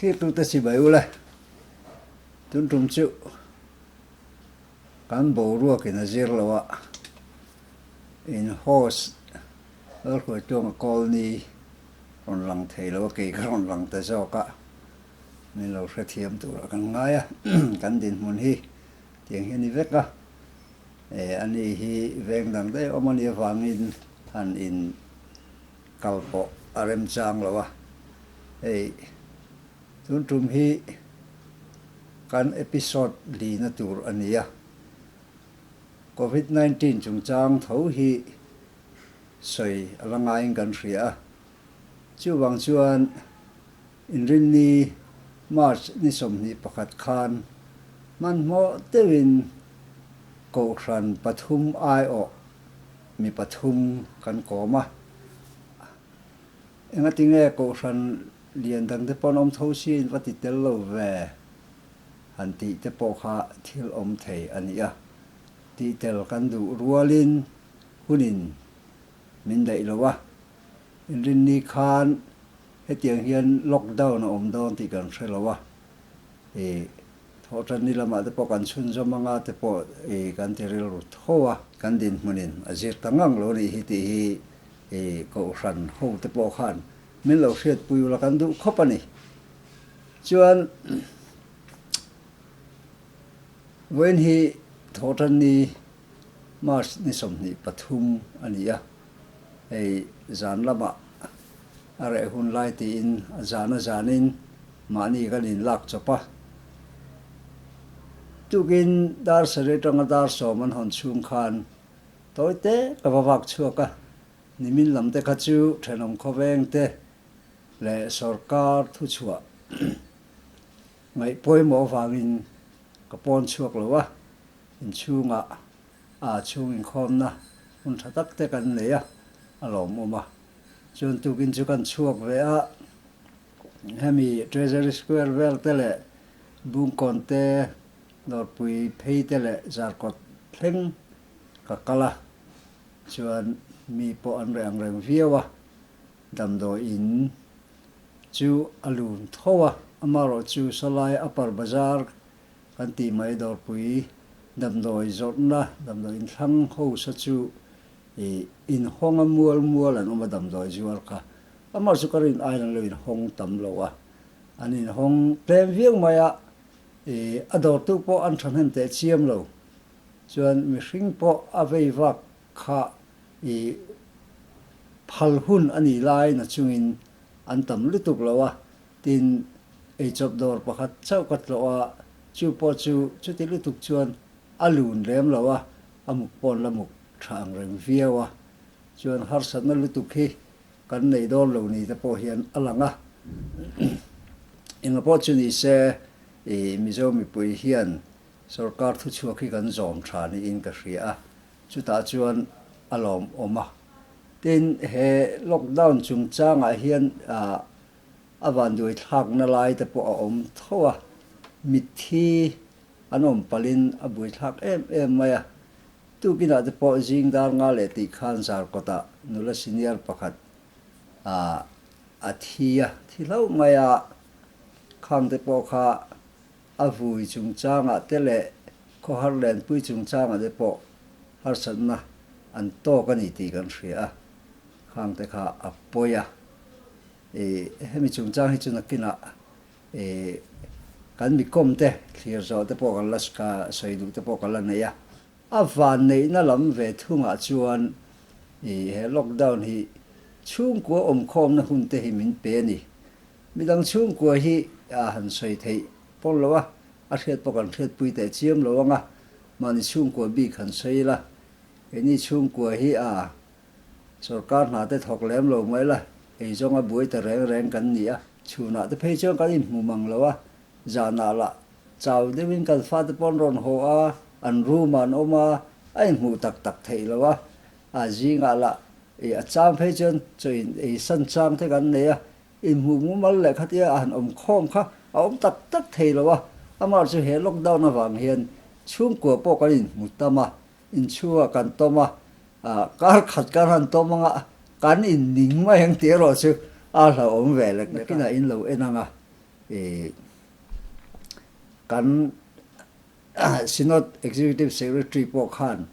Thlirtute chibai ule, tun tum chu kan boruakin a zir lo a, in host Lalhruaituanga Kawlni rawn lang thei lo a, kei ka rawn lang ta zawk a, min lo hrethiam turah kan ngai a, kan dinhmun hi tiang hi a ni vek a, ani hi veng dang daih awm a nih avangin han in Kal pawh a remchang lo a, hei tun tum hi kan episode lina tur a ni a, Covid 19 chungchang tho hi sawi a la ngaiin kan hria a, chuvang chuan Inrinni March ni 21 khan hmanhmawh deuhin Kohhran pathum aiawh Mi pathum kan kawm a, engatinge Kohhran lian dangte pawh an awm tho si in va ti tel lo ve han tih te pawh kha thil awm thei a ni a, tih tel kan duh rualin hunin min daih lo a, inrinni khan hetiang hian lockdown a awm dawn tih kan hre lo a, ih. Thawhṭanni lamah te pawh kan chhunzawm anga te pawh i kan ti rilru tho a. Kan dinhmunin a zir ta ngang lo nih hi tih hi i Kohhran ho te pawh khan min lo hriatpui ula kan duh khawp a ni. Chuan vawiin hi Thawhṭanni March ni 23 a ni a, hei zan lamah a reh hun lai tiin a zan a zanin Mahni kan inlak chawp a, tukin dar sarih atanga dar sawm an hawn chhung khan tawi te ka va vak chhuak a, nimin lam te kha chu thenawm khawveng te leh sawrkar thuchhuah ngaih pawimawh avangin ka pawn chhuak lo a, inchhungah a chhung inkhawmna hun tha tak te kan nei a, a lawmawm a, chuan tukin chu kan chhuak ve a. Hemi Treasury Square vel te leh Bungkawn te, Dawrpui phei te leh Zarkawt thleng ka kal a, chuan mi pawh an reh ang reng viau a, damdawi in chu a lun tho a, amaherawh chu sawlai Upper Bazar kan tih mai Dawrpui damdawi zawrhna damdawi in thlang ho sa chu Ih, inhawng a mual mual an awm a damdawi zuar kha. Amah chu ka rin aiin an lo inhawng tam lo a, an inhawng tlem viau mai a, ih, a dawrtu pawh an thahnem teh chiam lo. Chuan mihring pawh a vei vak kha ih, phal hun a nih lai na chungin an tam lutuk lo a, tin eichawp dawr pakhat chauh ka tlawh a, chu pawh chu chuti lutuk chuan a lun lem lo a, a muk pawn la muk tha ang reng viau a, chuan harsatna lutuk hi kan nei dawn lo ni te pawh hian a lang a. Enga pawh chu ni se i Mizo mipui hian sorkar thuchhuak hi kan zawm tha niin ka hria a, chutah chuan a lawmawm a. Tin, he lockdown chungchangah hian a vanduai thlakna lai te pawh a awm tho a, mitthi An awm palhin a buaithlak em em mai a, tukinah te pawh zing dar nga leh tih khan Zarkawtah nula senior pakhat ah a thi a, thi hlauh mai a, khang te pawh kha a vui chungchangah te leh khawhar lenpui chungchangah te pawh harsatna an tawk a ni tih kan hria a, khang te kha a pawi a, ih hemi chungchang hi chu nakinah Ih, kan mi kawm te, thlir zawh te pawh kan la sawi duh te pawh kan la nei a. A vanneihna lam ve thungah chuan ih he lockdown hi chhungkua awmkhawmna hun te hi min pe a ni. Midang chhungkua hi a han sawi theih pawn lo a, a hriat pawh kan hriatpui teh chiam lo ang a, mahni chhungkua bik han sawi ila, keini chhungkua hi a Sorkar hna te thawk lem lo mai la, ei zawng a buai ta reng reng kan ni a, chhunah te phei chuan kan inhmu mang lo a, zanah lah chau deuhin kan fate pawh an rawn haw a, an room ah an awm a, a inhmuh tak tak theih lo a, a zingah lah ih a chang phei chuan chaw in ei san chang te kan nei a, inhmuh mumal leh khatia a han awm khawm kha a awm tak tak thei lo a, amah chu he lockdown avang hian chhungkua pawh kan inhmu tam a, Inchhungah kan tawm a, kar khat kan han tawm anga kan inning mai ang tih erawh chu a hlauhawm ve lek lek a. Nakinah in lo en ang a, Ih kan Synod Executive Secretary pawh khan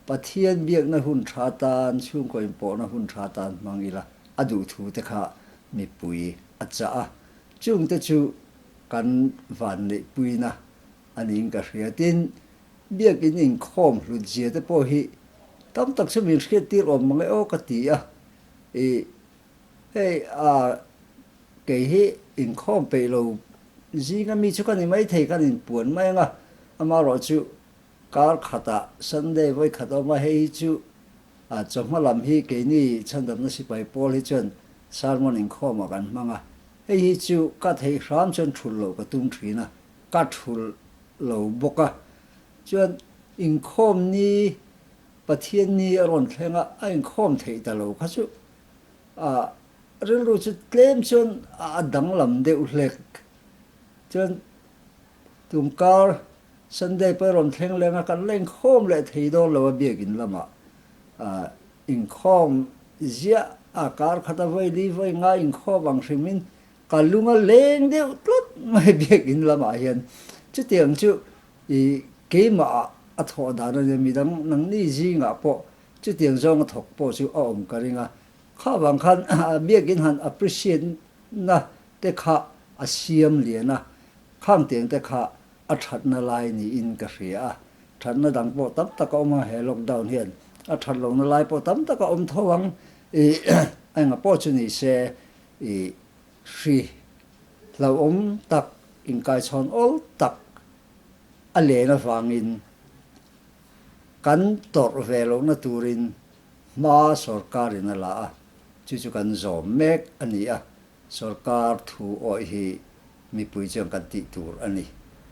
Pathian biakna hun tha tan, chhungkaw inpawhna hun tha tan hmang ila a duh thu te kha mipui a chah a. Chungte chu kan vanneihpuina a niin ka hria. Tin, biakin inkhawm hlut zia te pawh hi tam tak chu min hriattir awm mang e aw ka ti a. Ih hei a kei hi inkhawm peih lo zinga mi chu ka ni maithei kan inpuan mai ang a, amaherawhchu Kar khatah Sunday vawi khat awm a, hei hi chu chawhma lam hi keini chhandamna sipai pawl hi chuan sermon inkhawmah kan hmang a, hei hi chu ka theih hram chuan thulh loh ka tum thin a, ka thulh lo bawk a, chuan inkhawm ni Pathian ni a rawn thleng a, a inkhawm theih ta lo kha chu rilru chu tlem chuan a danglam deuh hlek, chuan tumkar Sunday pawh i rawn thleng leng a, kan la inkhawm leh thei dawn lo a biakin lamah inkhawm ziah a, kar khat a vawi li vawi nga inkhawm ang hrimin ka lung a leng deuh tlat mai biakin lamah hian. Chutiang chu i keimah ah a thawh dan a nia, midang nangni zingah pawh chutiang zawng a thawk pawh chu a awm ka ring a, kha vang khan biakin han appreciate na te kha a siam lian a, khang tiang te kha A thatna lai niin ka hria a, thatna dang pawh tam tak a awm ang he lockdown hian a that lohna lai pawh tam tak a awm tho ang i enga pawh chu ni se i hri hlauhawm tak inkaichhawn awl tak a len avangin kan tawrh ve lohna turin hma sorkarin a la a, chu chu kan zawm mek a ni a. Sorkar thu awih hi mipui chuan kan tih tur a ni.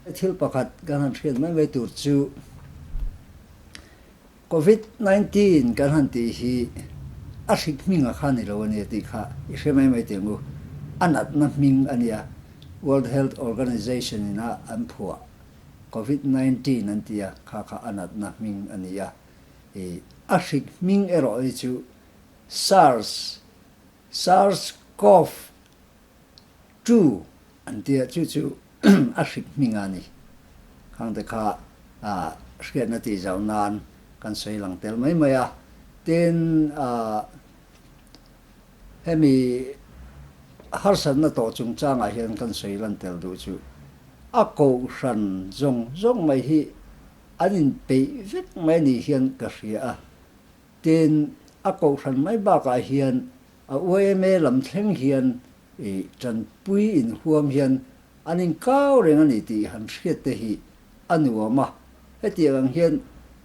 Thil pakhat kan han hriat mai mai tur chu Covid 19 kan han tih hi a hrik hming a kha ni lo a nia tih kha i hre mai mai teh ang u. A natna hming a nia, World Health Organization in a an phuah Covid 19 an ti a, kha kha a natna hming a ni a. I a hrik hming erawh hi chu SARS SARS-CoV 2 an tia chu chu a hrik hming a ni. Khangte kha hriatna tih zauh nan kan sawi lang tel mai mai a. Tin, hemi harsatna tawh chungchangah hian kan sawi lan tel duh chu a kohhran zawng zawng mai hi an inpeih vek mai ni hian ka hria a. Tin, a kohhran mai bakah hian a yma lam thleng hian i tanpui inhuam hian an inkau reng a ni tih han hriat te hi a nuam a. Hetiang ang hian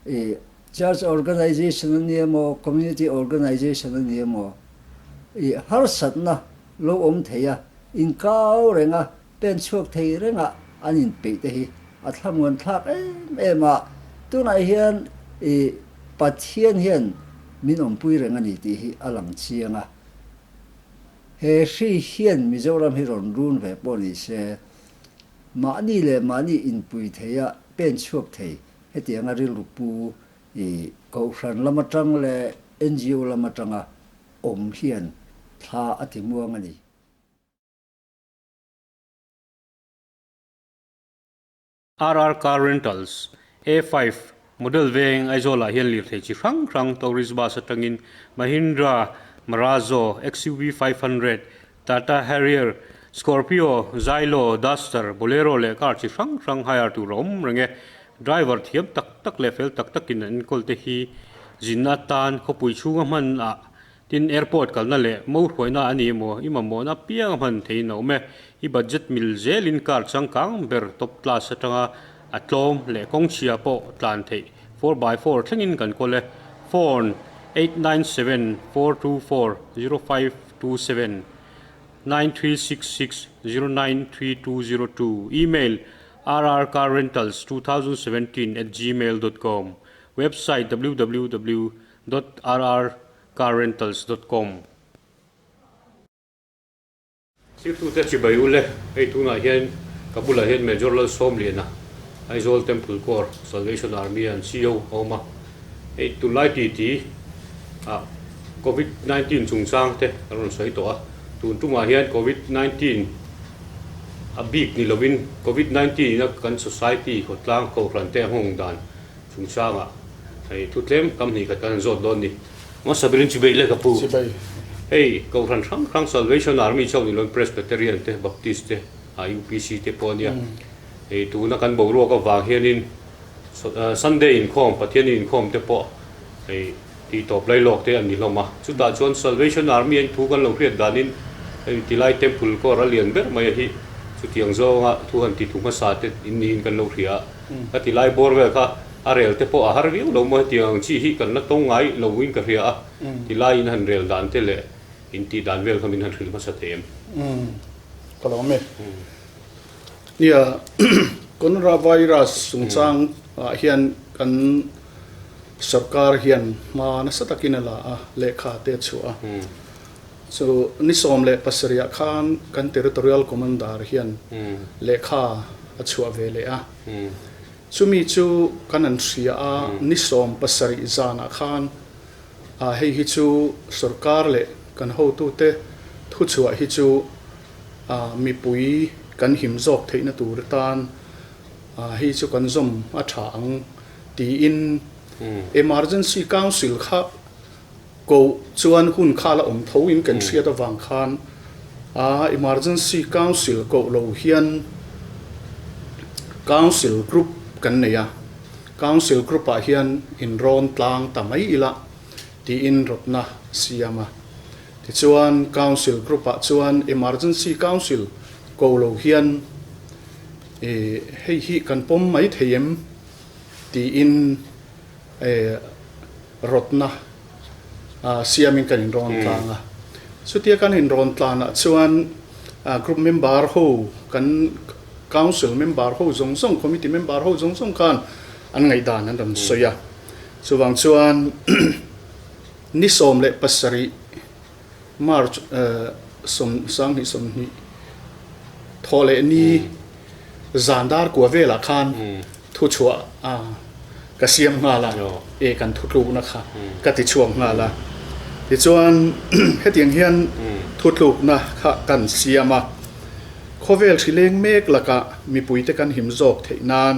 i church organization a ni emaw, community organization a ni emaw, i harsatna lo awm thei a, inkau reng a, Pen chhuak thei rengah an inpeih te hi a thlamuan thlak em em a, tunah hian i Pathian hian min awmpui reng a ni tih hi a lang chiang a. He hri hian Mizoram hi rawn run ve pawh ni se, mahni leh mahni inpui theia pen chhuak thei hetianga rilru pu i Kohhran lam atang leh NGO lam atanga awm hian thla a ti muang a ni. RR Car Rentals, A5, Model veng Aizawl-ah hian lirthei chi hrang hrang Tourist Bus atangin Mahindra Marazzo, XUV 500, Tata Harrier, Scorpio, Xylo, Duster, Bolero leh car chi hrang hrang hire tur a awm reng e. Driver thiam tak tak leh fel tak takin an enkawl te hi zinna atan khawpui chhunga hman ah Tin, airport kalna leh mo hruaina a ni emaw, i mamawhna apiang a hman theihin a awm e. I budget mil zelin car changkang ber top class atanga a tlawm leh kawngchhia pawh tlan theih 4x4 thlengin kan kawl e. Phone, 897 424 0527 9366 093202 Email, rrcarrentals2017@gmail.com Website, www. Rrcarrentals dot com. Sirtute chibai ule, hei tunah hian ka bulah hian Major Lalsawmliana, Aizawl Temple Corps Salvation Army an CEO a awm a. Hei tunlai titi ah Covid 19 chungchang te kan rawn sawi tawh a, tun tumah hian Covid 19. A bik ni lovin Covid 19 ina kan society khawtlang kohhran te a nghawng dan chungchangah hei thu tlem kam hnih khat kan han zawt dawn ni. Hmasa berin chibei leh ka pu. Chibei. Hei kohhran hrang hrang Salvation Army chauh ni lovin Presbyterian te, Baptist te, UPC te pawh a nia. Hei tuna kan boruak avang hianin Sunday inkhawm, Pathian inkhawm te pawh hei tih tawp lai lawk te an ni hlawm a. Chutah chuan Salvation Army an thu kan lo hriat danin hei tilai temple kawr a lian ber mai a hi chutiang zawnga thu han ti thu hmasa te in niin kan lo hria a. Ka tilai bawr vel kha a rel te pawh a har viau lo maw hetiang ang chi hi kan la tawng ngai lo in ka hria a. Tilai in han rel dan te leh in tih dan vel kha min han hrilh hmasa thei em? Ka lo awm e. Nia, Coronavirus chungchang ah hian kan Sorkar hian hma nasa takin a la a, lehkha te a chhuah a. Chu ni 17 ah khan kan Territorial Commander hian lehkha a chhuah ve leh a. Chumi chu kan an hria a, ni 17 zanah khan hei hi chu sorkar leh kan hotute thuchhuah hi chu mipui kan him zawk theihna tur atan hei chu kan zawm a tha ang tiin Emergency Council kha koh chuan hun kha la awm tho in kan hriat avang khan a Emergency Council koh lo hian Council Group kan nei a, Council Group ah hian in rawn tlang ta mai ila tiin rawtna siam a. Tichuan Council Group ah chuan Emergency Council ko lo hian hei hi kan pawm mai thei em? Tiin rawtna siamin kan inrawn tlang a. Chutia kan inrawn tlanah chuan group member ho, kan council member ho zawng zawng, committee member ho zawng zawng khan an ngaihdan an rawn sawi a. Chuvang chuan ni 17 March 2020 thawh leh ni zan dar kua velah khan thu chhuah ka siam nghal a, e kan thu tlukna kha ka ti chhuak nghal a. Tichuan hetiang hian thu tlukna kha kan siam a, khawvel hri leng mek lakah mipuite kan him zawk theih nan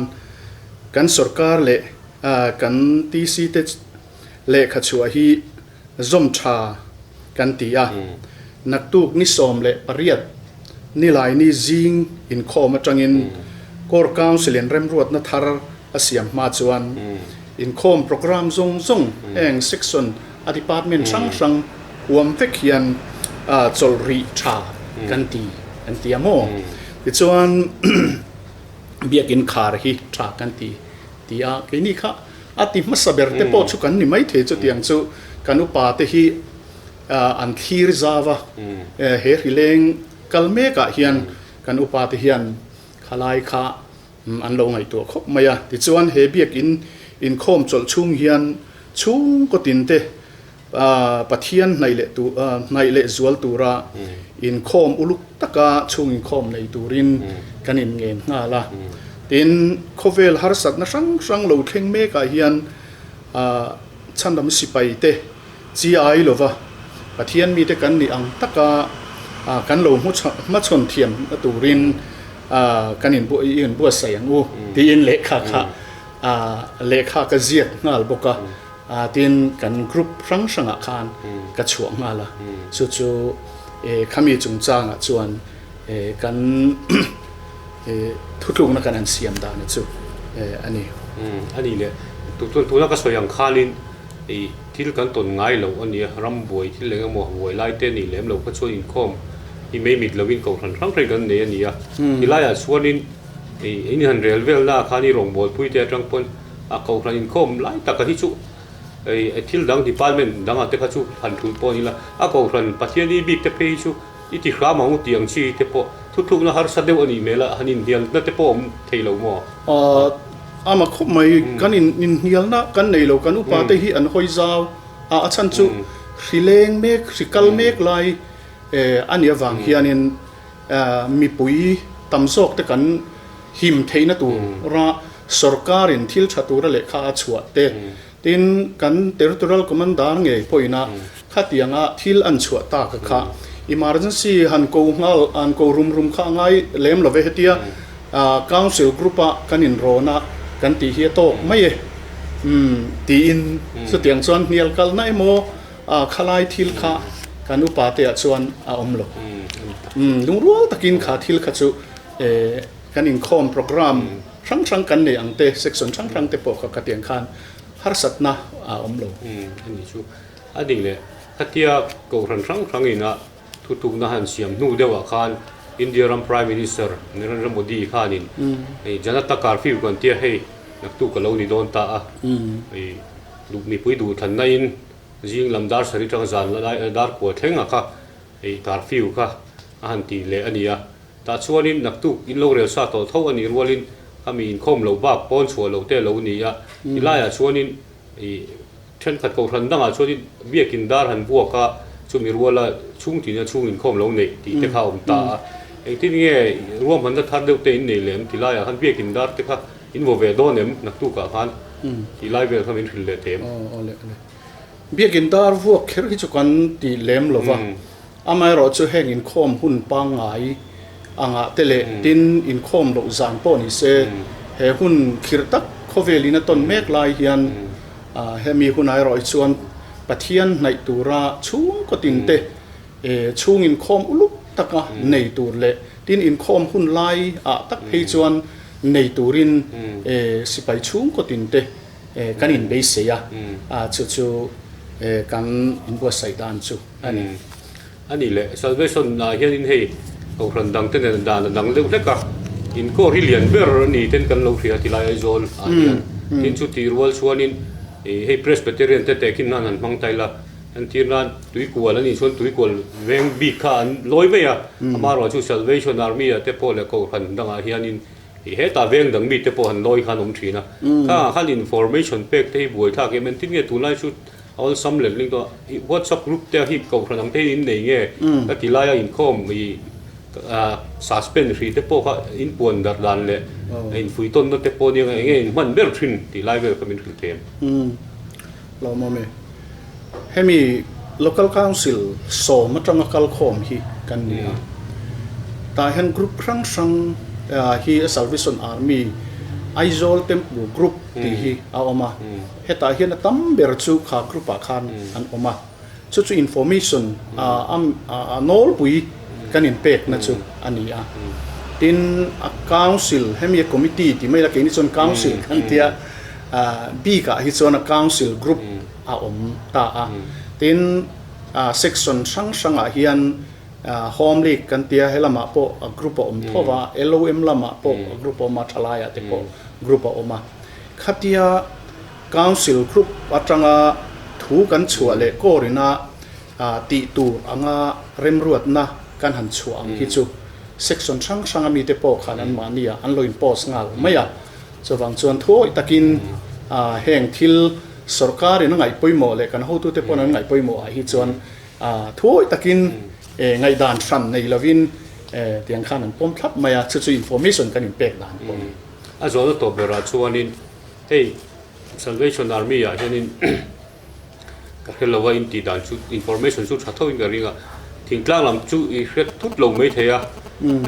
kan sorkar leh kan TC te lehkha chhuah hi zawm tha kan ti a, naktuk ni 18 Nilaini zing inkhawm atangin Core Council in remruatna thar a siam hma chuan inkhawm programme zawng zawng heng section a department hrang hrang huam vek hian chawlh rih tha kan ti an ti a maw? Tichuan biakin khar hi tha kan ti ti a, keini kha A ti hmasa ber te pawh chu kan ni maithei chutiang chu kan upa te hi an thlir zau a, he hrileng kal mekah hian kan upa te hian khalai kha an lo ngaihtuah khawp mai a. Tichuan he biakin inkhawm chawlh chhung hian chhungkaw tin te Pathian hnaih leh tur hnaih leh zual tura inkhawm uluk taka chhung inkhawm nei turin kan inngen nghal a. Tin, khawvel harsatna hrang hrang lo thleng mekah hian chhandam sipai te chi ai lova Pathian mite kan nih ang taka kan lo hmachhawn thiam na turin kan inbuatsaih ang u tiin lehkha kha lehkha ka ziak nghal bawk a. Tin, kan group hrang hrangah khan ka chhuah nghal a, chu chu khami chungchangah chuan kan thutlukna kan han siam dan chu a ni. A ni le, tuna ka sawi ang khanin thil kan tawn ngai lo a nia, ram buai thil eng emaw buai lai te nih lem lo kha chuan inkhawm hi mei mit lovin kohhran hrang hrangin kan nei a ni a, tilaiah chuanin in han rel velnaah khan i rawngbawlpui te atang pawn A kohhran inkhawm lai taka hi chu ei thil dang department dangah te kha chu han thulh pawh a ni la, a kohhran Pathiani bik te phei hi chu i ti hram ang u tih ang chi te pawh thuthlukna harsa deuh a nih hmel a, han inhnialna te pawh a awm thei lo maw? Ama khawp mai, kan inhnialna kan nei lo, kan upa te hi an hawi zau a, a chhan chu hri leng mek, hri kal mek lai a nih avang hianin mipui tam zawk te kan him theihna tura sorkarin thil tha tura lehkha a chhuah te, tin kan Territorial Commander ngei pawhina khatianga thil an chhuah tak kha Emergency han ko nghal han ko rum rum kha a ngai lem lo ve hetia Council group a kan inrawn a kan tih hi a tawk mai e umm tiin chutiang chuan hnial kalna emaw khalai thil kha kan upa te ah chuan a awm lo. Umm lungrual takin kha thil kha chu kan inkhawm program hrang hrang kan nei ang te section hrang hrang te pawh kha khatiang khan harsatna a awm lo. Umm a ni chu. A nih leh khatia kohhran hrang hrang ina thutukna han siam hnu deuhah khan India ram Prime Minister Narendra Modi khanin hei Janata Curfew kan tia hei naktuk a lo ni dawn ta a, hei mipui duhthlanna in zing lam dar sarih atanga zan lai dar kua thleng a kha hei curfew kha a han tih leh a ni a. Tah chuanin naktuk in lo rel sa tawh tho a nih rualin khami inkhawm loh bak pawn chhuah loh te a lo ni a, tilaiah chuanin I thenkhat kohhran dangah chuanin biakin dar han vuak a, chumi ruala chhung tina chhung inkhawm lo neih tih te kha a awm ta a. Engtin nge ruahmanna thar deuh te in nei leh em ti laiah khan biakin dar te kha in vaw ve dawn em naktukah khan tih lai vel kha min hrilh leh them. Aw le le. Biakin dar vuak kher hi chu kan ti lem lo va, amaherawhchu heng inkhawm hun pangngai angah te leh tin inkhawm loh zan pawh ni se, he hun khirh tak khawvelin a tawn mek lai hian hemi hunah erawh hi chuan Pathian hnaih tura chhungkaw tin te chhung inkhawm uluk taka nei tur leh tin inkhawm hun lai ah tak phei chuan nei turin sipai chhungkaw tin te kan inbeisei a, chu chu kan inbuatsaih dan chu a ni. A nih leh, Salvation ah hianin hei kohhran dang te nen dan a dang deuh hlek a, inkawr hi lian ber a ni ten kan lo hria ti lai Aizawl ah hian. Tin chu tih rual chuanin hei Presbyterian te tehkhin nan han hmang ta ila, entir nan tuikual a nih chuan tuikual veng bik kha an lawi mai a, amaherawhchu Salvation Army ah te pawh leh kohhran dangah hianin hetah veng dang mite pawh han lawi khan awm thin a, khangah khan information pek te hi buaithlak em entin nge tunlai chu A awlsam let ling tawh a, WhatsApp group te hi kohhran ang te hi in nei nge ka ti laia inkhawm i suspend hrih te pawh kha in puan darh dan leh infuih tawnna te pawh nia eng nge in hman ber thin tih lai vel kha min hrilh thei em? Lawmawm e. Hemi Local Council sawm atanga kalkhawm hi kan ni a, tah hian group hrang hrang hi Salvation Army Aizawl Temple Group tih hi a awm a. Hetah hian a tam ber chu kha group ah khan an awm a, chu chu information a nawlpui kan inpekna chu a ni a. Tin, a council, hemi a committee tih mai la keini chuan council kan tia, bik ah hi chuan a council group a awm ta a. Tin, section hrang hrang ah hian home league kan tia, he lamah pawh a group a awm tho va, LOM lamah pawh a group a awm a, thalai ah te pawh group a awm a. Khatia Council Group atanga thu kan chhuah leh kawrina tih tur anga remruatna kan han chhuah ang hi chu section hrang hranga mite pawh khan anmahnia an lo in-post nghal mai a. Chuvang chuan thuawih takin heng thil sawrkarin a ngaih pawimawh leh kan hotute pawn an ngaih pawimawh ah hi chuan thuawih takin ngaihdan hran nei lovin tiang khan an pawm thlap mai a, chu chu information kan inpek dan pawh a ni. A zawhna tawp berah chuanin hei Salvation Army ah hianin ka hre lo a in tih dan chu information chu tha thoin ka ring a, thingtlang lam chu i hre thut lo mai thei a,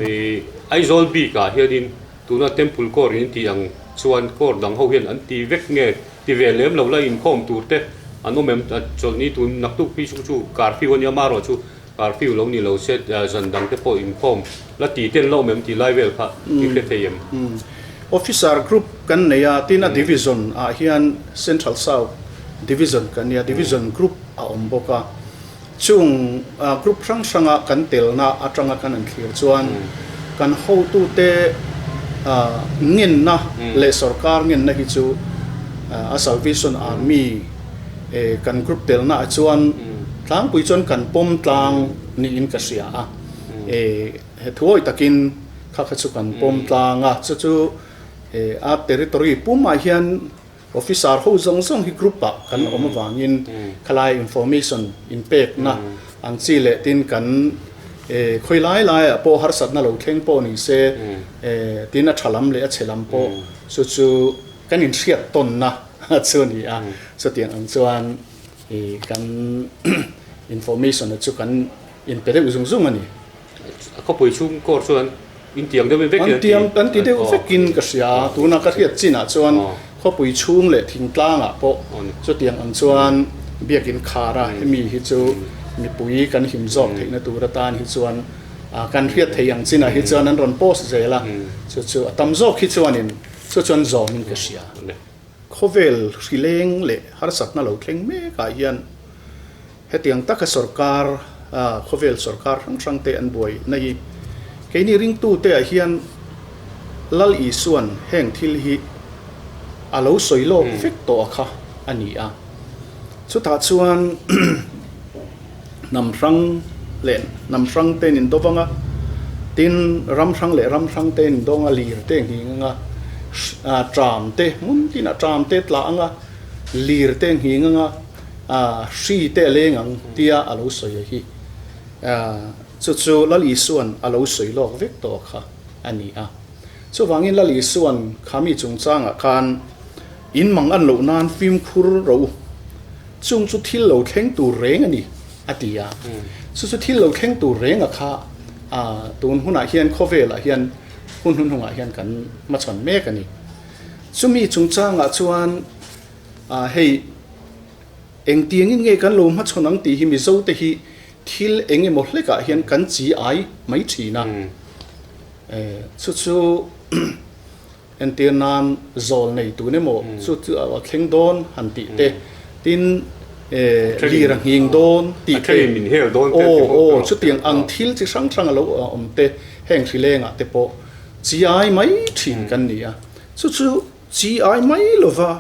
ih Aizawl bik ah hianin tuna Temple Court in tih ang chuan court dang ho hian an ti vek nge ti ve lem lo la inkhawm tur te an awm em chawlhni tun naktuk phei chu chu curfew a nia marawh chu Curfew lo ni lo se zan dang te pawh inkhawm la ti ten lo awm em tih lai vel kha i hre thei em? Officer group kan nei a, tin a division ah hian Central South Division kan nia, division group a awm bawk a. Chung group hrang hranga kan telna atanga kan han thlir chuan kan hotute ngenna leh sorkar ngenna hi chu a Salvation Army kan group telna ah chuan tlangpui chuan kan pawm tlang niin ka hria a, he thuawi takin kha kha chu kan pawm tlang a, chu chu a territory pumah hian officer ho zawng zawng hi group ah kan awm avangin khalai information inpekna ang chi leh tin kan khawi lai laiah pawh harsatna lo thleng pawh ni se tin a tha lam leh a chhe lam pawh chu chu kan inhriat tawnna chu a ni a, chutiang ang chuan ih kan information a chu kan inpe deuh zung zung a ni. A khawpui chhung court chuan in tiang deuh vekin an ti. An ti deuh vekin ka hria. Tuna ka hriat chinah chuan khawpui chhung leh thingtlangah pawh chutiang ang chuan biakin khar a, hemi hi chu mipui kan him zawk theihna tur atan hi chuan kan hriat theih ang chinah hi chuan an rawn post zel a, chu chu a tam zawk hi chuanin chu chuan zawmin ka hria. Khawvel hrileng leh harsatna lo thleng mekah hian hetiang taka sorkar, khawvel sorkar hrang hrang te an buai na hi keini ringtute ah hian Lal Isuan heng thil hi a lo sawi lawk vek tawh a kha a ni a. Chutah chuan hnam hrang leh hnam hrang te an indo vang a, tin ram hrang leh ram hrang te an indo ang a, lir te nghing ang a, tram te hmun tinah tram te tla ang a, lir te nghing ang a, hri te a leng ang tia a lo sawi a hi. Chu chu Lal Isuan a lo sawi lawk vek tawh kha a ni a. Chuvangin Lal Isuan kha mi chungchangah khan in mang an loh nan fimkhur ro u. Chung chu thil lo thleng tur reng a ni, a ti a. Chu chu thil lo thleng tur reng a kha tun hunah hian khawvelah hian hun hunhungah hian kan hmachhawn mek a ni. Chumi chungchangah chuan hei engtiangin nge kan lo hmachhawn ang tih hi Mizote hi thil eng emaw hlekah hian kan chi ai mai thin a. Chu chu Entir nan zawl nei tun emaw chu chu a thleng dawn han tih te, tin lir a nghing dawn tih te, aw aw chutiang ang thil chi hrang hrang a lo awm te, heng hrilengah te pawh chi ai mai thin kan ni a. Chu chu chi ai mai lova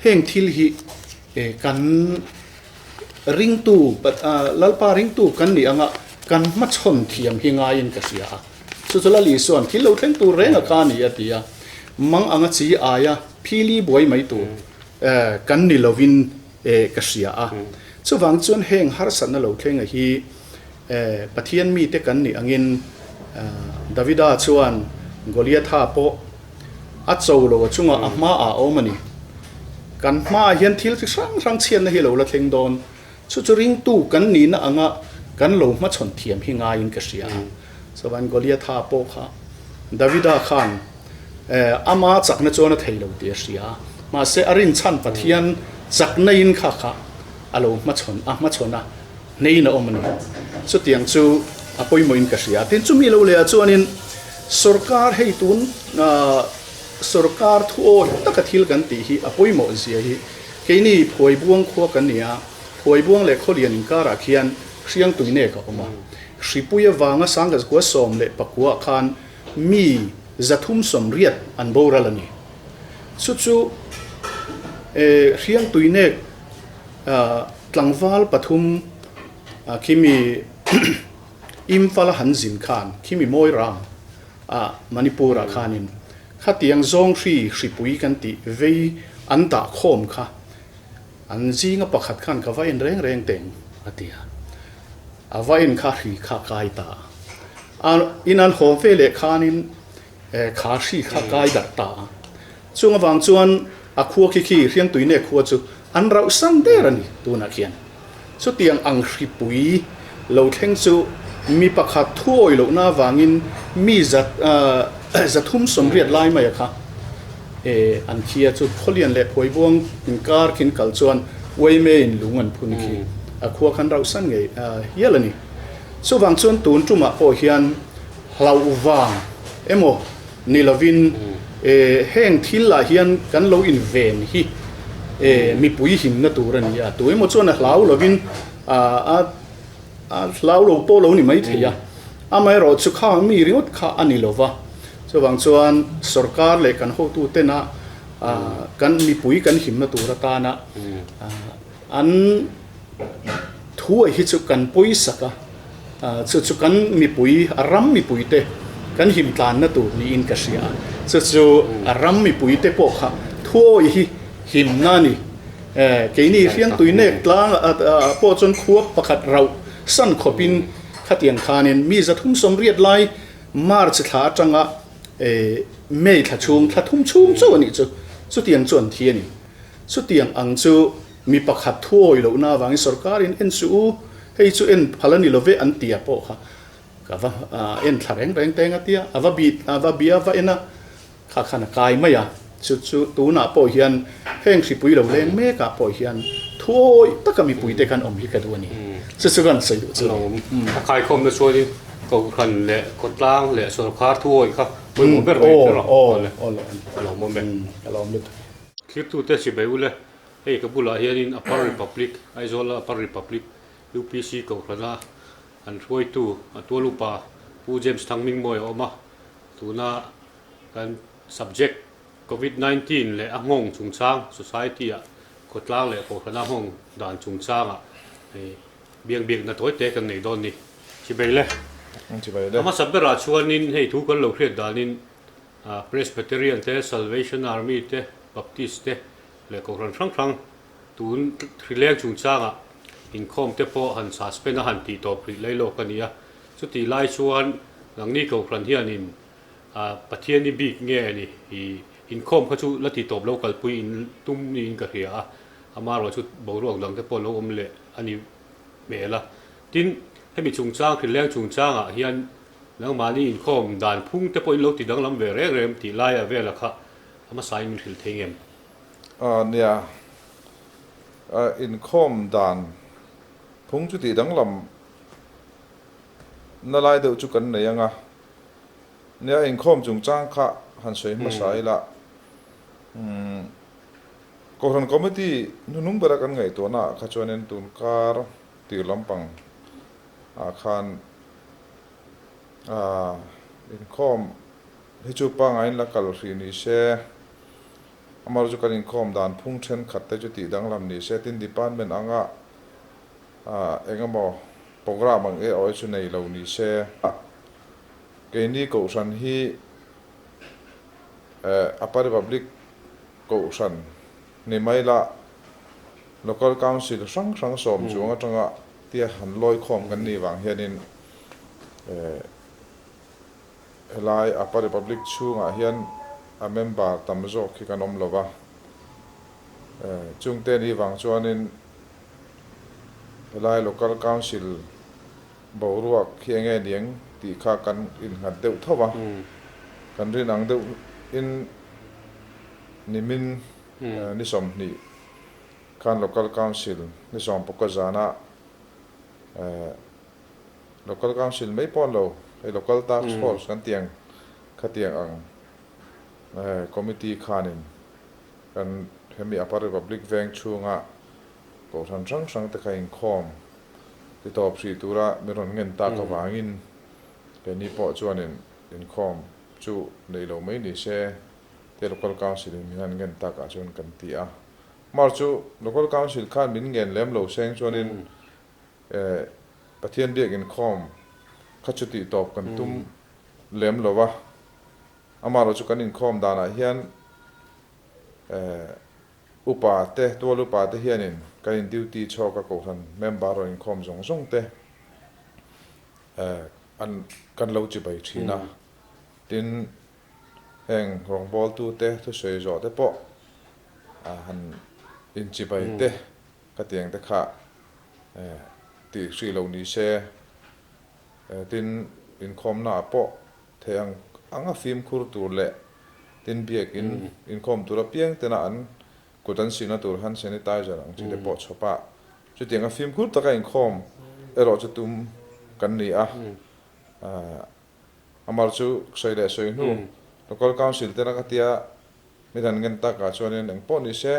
heng thil hi kan ringtu Lalpa ringtu kan nih anga kan hmachhawn thiam hi ngaiin ka hria a. Chu chu Lal Isuan thil lo thleng tur reng a kha a ni a ti a, mang anga chi aia phili buai mai tur kan ni lovin ka hria a. Chuvang chuan heng harsatna lo thlenga hi Pathian mite kan nih angin Davida chuan Goliatha pawh a cho lo a chungah a hmaah a awm a ni. Kan hmaah hian thil chi hrang hrang chhiatna hi lo la thleng dawn. Chu chu ringtu kan nihna anga kan lo hmachhawn thiam hi ngaiin ka hria a. Chuan Goliatha pawh kha Davida khan ama chakna chuan a thei lo tih a hria a, mahse a rinchhan Pathian chakna-in kha kha a lo hmachhawn a hmachhawn a, hneiin a awm a ni. Chutiang chu a pawimawhin ka hria a. Tin, chumi lo lehah chuanin sorkar hei tun sorkar thu awi taka thil kan tih hi a pawimawh zia hi keini Phuaibuang khua kan ni a, Phuaibuang leh Khawlian inkarah khian Hriangtuinek a awm a. Hripui avanga Sangkazkua 14 ah khan mi 380 an boral a ni. Chu chu Hriangtuinek tlangval pathum khimi Imphal a han zin khan khimi Moirang ah Manipur ah khanin khatiang zawng hri hripui kan tih vei an dah khawm kha An zinga pakhat khan ka va en reng reng teng, a ti a. A va en kha hri kha kai ta a. In an haw ve leh khanin kha hri kha kai darh ta a. Chung avang chuan a khua khi khi Hriangtuine khua chu an rauh san der a ni tunah khian. Chutiang ang hripui lo thleng chu mi pakhat thuawi lohna avangin mi 380 lai mai a kha an thi a, chu Khawlian leh Phuaibuang inkar khin kal chuan Uaimeiin lung an phun khi a khua khan rauhsan ngei hial a ni. Chuvang chuan tun tumah pawh hian hlauh vang emaw ni lovin heng thil ah hian kan lo inven hi mipui himna tur a ni a, tu emaw chuan a hlau lovin a hlau lo pawh lo ni mai thei a, amaherawh chu kha mi ringawt kha a ni lova, chuvang chuan sorkar leh kan hotu tena kan mipui kan himna tur atana an Thuai hi chu kan pawisak a, chu chu kan mipui, a ram mipuite kan himtlanna tur niin ka hria a, chu chu a ram mipuite pawh kha thuawi hi himna a ni. Keini Hriangtui nek tlang pawh chuan khua pakhat rauh san khawpin khatiang khanin mi 380 lai March thla atanga May thla chhung, thla thum chhung chauh a nih chu, chutiang chu an thi a ni. Chutiang ang chu Mi pakhat thuawi lohna avangin sorkarin en suh u, Hei chu en phal a ni lo ve an tia pawh kha ka va en thla reng reng teng a tia, a va bit a va bia va en a, kha khan a kai mai a. Chu chu tunah pawh hian heng hripui lo leng mekah pawh hian thuawi taka mipuite khan awm hi ka duh a ni. Chu chu kan sawi duh chu a ni. A kaikhawmna chuanin Kohhran leh khawtlang leh sawrkar thuawi kha pawimawh ber mai ber a. A lawmawm e. A lawm lutuk. Thlirtute chibai ule, hei ka bulah hianin Upper Republic, Aizawla Upper Republic UPC Kohhrana an hruaitu a tual upa Pu James Thangmingmawi a awm a, tuna kan subject Covid 19 leh a nghawng chungchang Society ah khawtlang leh Kohhrana nghawng dan chungchangah hei biak biakna tawi te kan nei dawn ni. Chibai le. Chibai le. A hmasa berah chuanin hei thu kan lo hriat danin Presbyterian te, Salvation Army te, Baptist te leh Kohhran hrang hrang tun hrileng chungchangah inkhawm te pawh han suspend a han tih tawp rih lai lawk a ni a. Chutih lai chuan nangni Kohhran hianin Pathiani bik nge a ni i inkhawm kha chu la tih tawp lo kalpui in tum niin ka hria a, amaherawh chu boruak dang te pawh lo awm leh a ni hmel a. Tin, hemi chungchang hrileng chungchangah hian Nangmahni inkhawm dan phung te pawh in lo ti danglam ve reng reng tih laia vela kha a hmasain min hrilh thei ngem? A nia, inkhawm dan phung chu tih danglam na lai deuh chu kan nei anga, nia inkhawm chungchang kha han sawi hmasa ila, Kohhran Committee hnuhnung bera kan ngaihtuahna ah kha chuanin tunkar tir lampang ah khan Aaa inkhawm hi chu pangaiin la kal hrih ni se, amaherawhchu kan inkhawm dan phung thenkhat te chu tih danglam ni se, tin department anga aaa eng emaw programme ang e awh chu nei lo ni se. Keini kohhran hi eh Upper Republic kohhran ni mai la Local Council hrang hrang sawm chuang atanga tia han lawi khawm kan nih vang hianin helai Upper Republic chhungah hian a member tam zawk hi kan awm lo va, chungte nih vang chuanin helai Local Council boruak hi enge niang tih kha kan innghat deuh tho va, kan rin ang deuhin nimin ni 20 khan Local Council ni 16 zana Local Council mai pawh an lo, hei Local Task Force kan tih ang khatiang ang Committee khanin kan hemi Upper Republic veng chhunga Kohhran hrang hrang te kha inkhawm ti tawp hrih tura min rawn ngen tak avangin keini pawh chuanin inkhawm chu neih lo mai ni se te Local Council in min han ngen takah chuan kan ti a. Mar chu Local Council khan min ngen lem lo seng chuanin Pathian biak inkhawm kha chu tih tawp kan tum lem lo va, amaherawh chu kan inkhawm danah hian upa te, tual upa te hianin kan in duty chhawk a kohhran member rawn inkhawm zawng zawng te an kan lo chibai thin a, tin heng rawngbawltute thusawi zawh te pawh han inchibai te khatiang te kha tih hrih lo ni se, tin inkhawmna ah pawh theih ang ang a fimkhur tur leh tin biakin inkhawm tur apiang tena an kut an sihna tur hand sanitizer ang chi te pawh chhawp a, chutiang a fimkhur taka inkhawm erawh chu tum kan ni a. Amar chu sawi leh sawi hnu Local Council tena ka tia mi dan ngen takah chuanin eng pawh ni se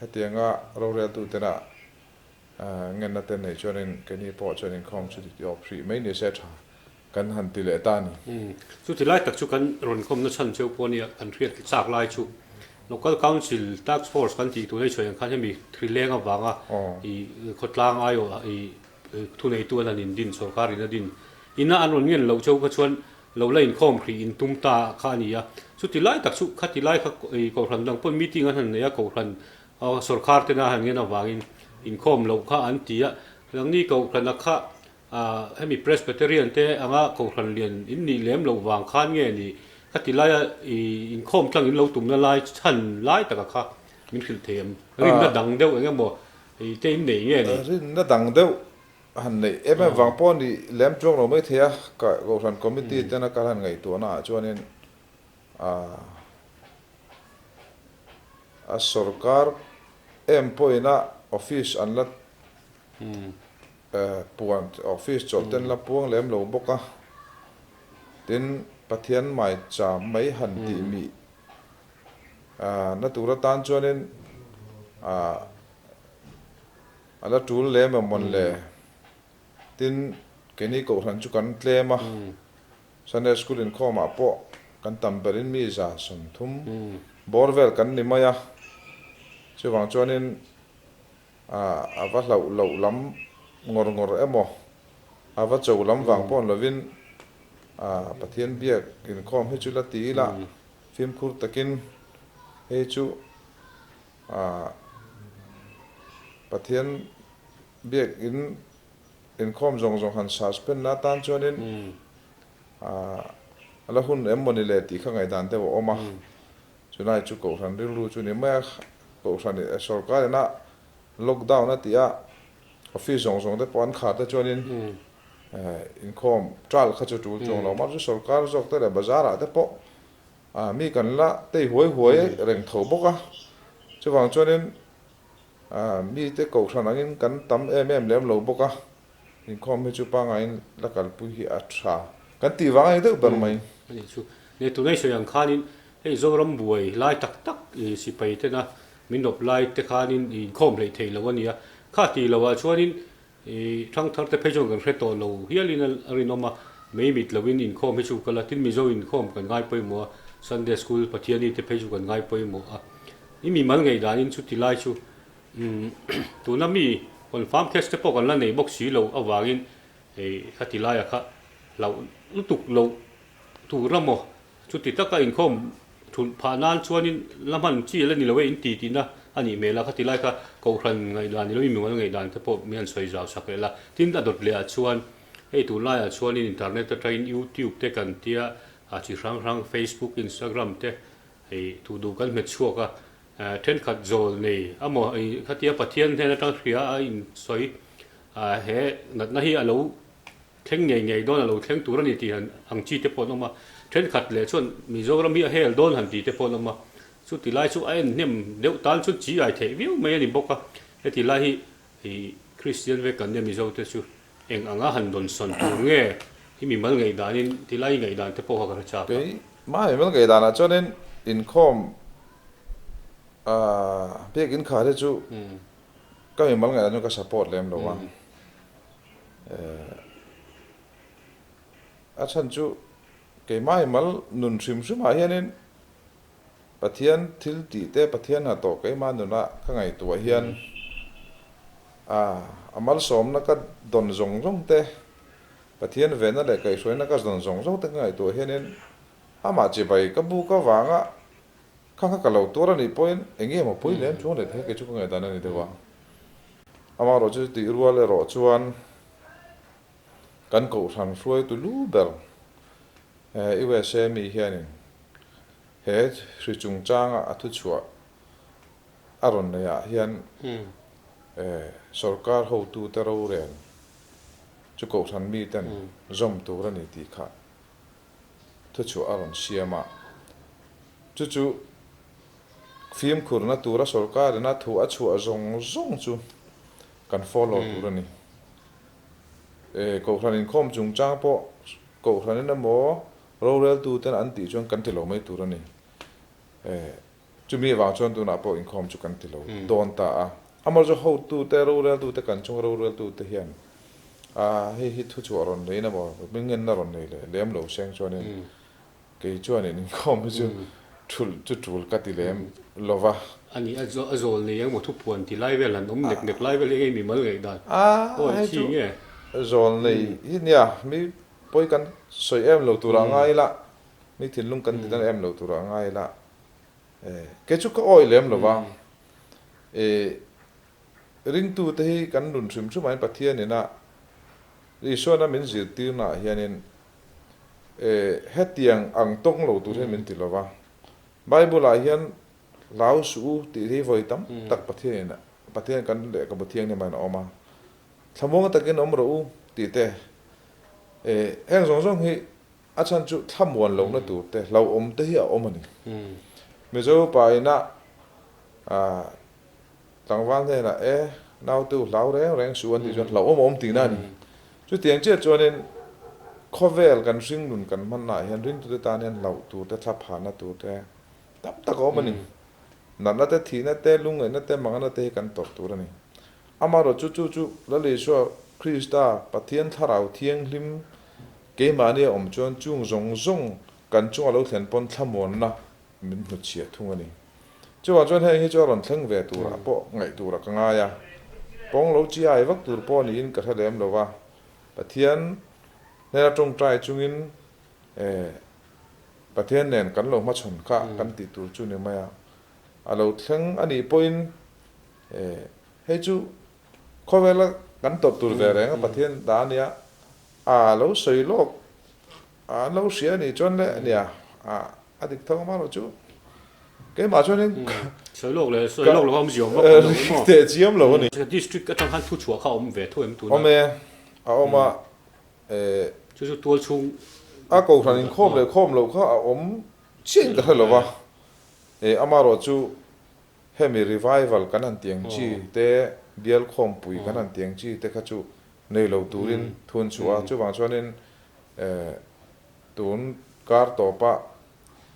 hetianga roreltu tena ngenna te nei chuanin keini pawh chuan inkhawm chu ti awp hrih mai ni se tha kan han ti leh ta a ni. Chuti lai tak chu kan rawn khawmna chhan cheu pawh nia kan hriat chak lai chu Local Council Task Force kan tih tuna i chhuah ang khan hemi thrileng avanga i khawtlang aiawh i Thuneitu an han indin, sorkar in a din ina an rawn ngen loh cheu kha chuan lo la inkhawm hrih in tum ta kha a ni a. Chuti lai tak chu khati lai kha Kohhran dang pawn meeting an han nei a, Kohhran sorkar tena a han ngen avangin inkhawm loh kha an ti a. Nangni Kohhrana kha hemi Presbyterian te anga Kohhran lian in nih lem loh vang khan nge ni khati laia inkhawm tlang in lo tumna lai chhan lai taka kha min hrilh thei em? Rinna dang deuh eng emaw? te in nei nge ni? Rinna dang deuh han neih em em vang pawh ni lem chuang lo mai thei a, Kohhran Committee tena kal han ngaihtuahna ah chuanin a sorkar em pawhin a office an la puan office chawlh te an la puang lem lo bawk a, tin Pathian maicham mai han tih mih na tur atan chuanin a la tul lem em mawn le? Tin, keini kohhran chu kan tlem a, Sunday School inkhawmah pawh kan tam berin mi 130 bawr vel kan ni mai a, chuvang chuanin a va hlauh loh lam ngawr ngawr emaw, a va cho lam vang pawh ni lovin Pathian biak inkhawm hi chu la ti ila fimkhur takin hei chu Pathian biak in inkhawm zawng zawng han suspend na atan chuanin a la hun em mawni le tih kha ngaihdan deuh a awm a. Chulai chu Kohhran rilru chu ni mai a, Kohhran sorkar ina lockdown a tih a, office zawng zawng te pawh an khar te chuanin inkhawm ṭal kha chu ṭul chuang lo. Mahse sorkar zawk te leh bazar ah te pawh mi kan la tei huai huai reng tho bawk a. Chuvang chuanin mite Kohhran angin kan tam em em lem lo bawk a, inkhawm hi chu pangaiin la kalpui hi a ṭha kan tih vang a ni deuh ber mai. Ani chu ne tunai sawi ang khanin hei Zoram buai lai tak tak i sipai tena min awp lai te khanin i inkhawm hleih theih lo a nia. Kha tih loh ah chuanin i thangthar te phei chuan kan hre tawh lo hialin a rinawm a, mei mit lovin inkhawm hi chu kal a, tin Mizo inkhawm kan ngai pawimawh a, Sunday School Pathiani te phei chu kan ngai pawimawh a. I mimal ngaihdanin chuti lai chu tuna mi confirm case te pawh kan la nei bawk si lo avangin hei khati laia kha hlauh lutuk loh tur a maw? Chuti taka inkhawm thulh phah nan chuanin la hman chi la ni lo e in ti tihna a nih hmel a, khati lai kha Kohhran ngaihdan ni loin mimal ngaihdan te pawh min han sawi zau sak leh la. Tin, a dawt leh ah chuan hei tunlaiah chuanin internet atangin YouTube te kan tia a chi hrang hrang Facebook, Instagram te hei duh duh kan hmet chhuak a, thenkhat zawl nei a maw khatia Pathian hnen atang hria a insawi he natna hi a lo Thleng ngei ngei dawn a lo thleng tur a ni tih han ang chi te pawh an awm a, thenkhat leh chuan Mizoram hi a hel dawn han tih te pawh an awm a, chuti lai chu a en hnem deuh tan chuan chi ai theih viau mai a ni bawk a, heti lai hi ih Kristian vek kan nia Mizo te chu eng anga han dawn sawn tur nge i mimal ngaihdanin ti lai i ngaihdan te pawh kha ka hre chak a. Kei mah mimal ngaihdanah chuanin inkhawm ah biakinn khar hi chu ka mimal ngaihdan chu ka support lem lo a. A chhan chu keimah mal nun hrim hrimah hianin Pathian thil tih te, Pathian hnathawh keimah nuna ka ngaihtuah hian a malsawmna ka dawn zawng zawng te, Pathian venna leh kaihhruaina ka dawn zawng zawng te ka ngaihtuah hianin amah chibai ka buk avanga kha kha ka lo tuar a nih pawhin eng nge maw pui lem chuang leh thei kei chu ka ngaihdan a ni deuh a. Amaherawh chu tih rual erawh chuan kan kohhran hruaitu lu ber USA mi hianin he hri chungchanga a thuchhuah a rawn neihah hian sorkar hotute rorel chu kohhran miten zawm tur a ni tih kha thuchhuah a rawn siam a. Chu chu fimkhurna tura sorkarin a thu a chhuah zawng zawng chu kan follow tur a ni. Kohhran inkhawm chungchang pawh kohhranin emaw roreltuten an tih chuan kan ti lo mai tur a ni. Chumi avang chuan tunah pawh inkhawm chu kan ti lo dawn ta a. Amaherawhchu hotute, roreltute, kan chunga roreltute hian hei hi thuchhuah rawn neiin emaw hmingnghenna rawn nei leh lem lo seng chuanin Kei chuanin inkhawm hi chu thulh chu tul ka ti lem lo va. A ni, a zawl nei ang maw thupuan ti lai vel han awm nek nek lai vel hi engei mimal ngaihdan aw hei chu zawl nei hi nia, mi pawi kan sawi em lo turah ngai ila, mi thinlung kan ti dan em lo turah ngai ila, kei chu ka awih lem lo va, ringtute hi kan nun hrim hrim ah hian Pathian ina Isuana min zirtirna ah hianin Hetiang ang tawng lo tur hian min ti lo va, Bible-ah hian hlau suh u tih hi vawi tam tak Pathianin Pathian kan lehkhabu thianghlim ah hian a awm a, thlamuang takin awm rawh u tih te, heng zawng zawng hi a chhan chu thlamuan lohna tur te, hlauhawm te hi a awm a ni. Mizo pa ina tlangval hnenah e naute u hlau reng reng suh an tih chuan hlauhawm a awm tihna a ni. Chutiang chiah chuanin khawvel kan hringnun kan hmannaah hian ringtute tan hian hlauh tur te, thlaphahna tur te tam tak a awm a ni. Natna te, thihna te, lungngaihna te, mangana te hi kan tawrh tur a ni. Amaherawh chu chu chu Lal Isua Krista Pathian Thlarau Thianghlim keimahni a awm chuan chung zawng zawng kan chunga lo thlen pawn thlamuanna min hnutchhiah thung a ni. Chuvang chuan heng hi chu a rawn thleng ve turah pawh ngaih turah ka ngai a, pawng lo chi ai vak tur pawh niin ka hre lem lo va, Pathian hnena tawngtai chungin eh Pathian nen kan lo hmachhawn kha kan tih tur chu ni mai a, a lo thleng a nih pawhin eh hei chu khawvela kan tawp tur ve reng a Pathian dah a nia, a lo sawi lawk a an lo hria a nih chuan le nia a a dik tho ang erawh chu keimah chuanin Sawi lawk leh sawi lawk lo awm ziawm vak lo maw? Teh chiam lo a ni. District atang khan thu chhuah kha a awm ve tho em tuna? Awm e, a awm a Eh. Chu chu tual chhung. A kohhran inkhawm leh khawm loh kha a awm chiahin ka hre lo va. Eh, amarawh chu hemi revival kan han tiang chi te, bial khawmpui kan han tiang chi te kha chu nei lo turin thu an chhuah a. Chuvang chuanin eh tun kar tawpa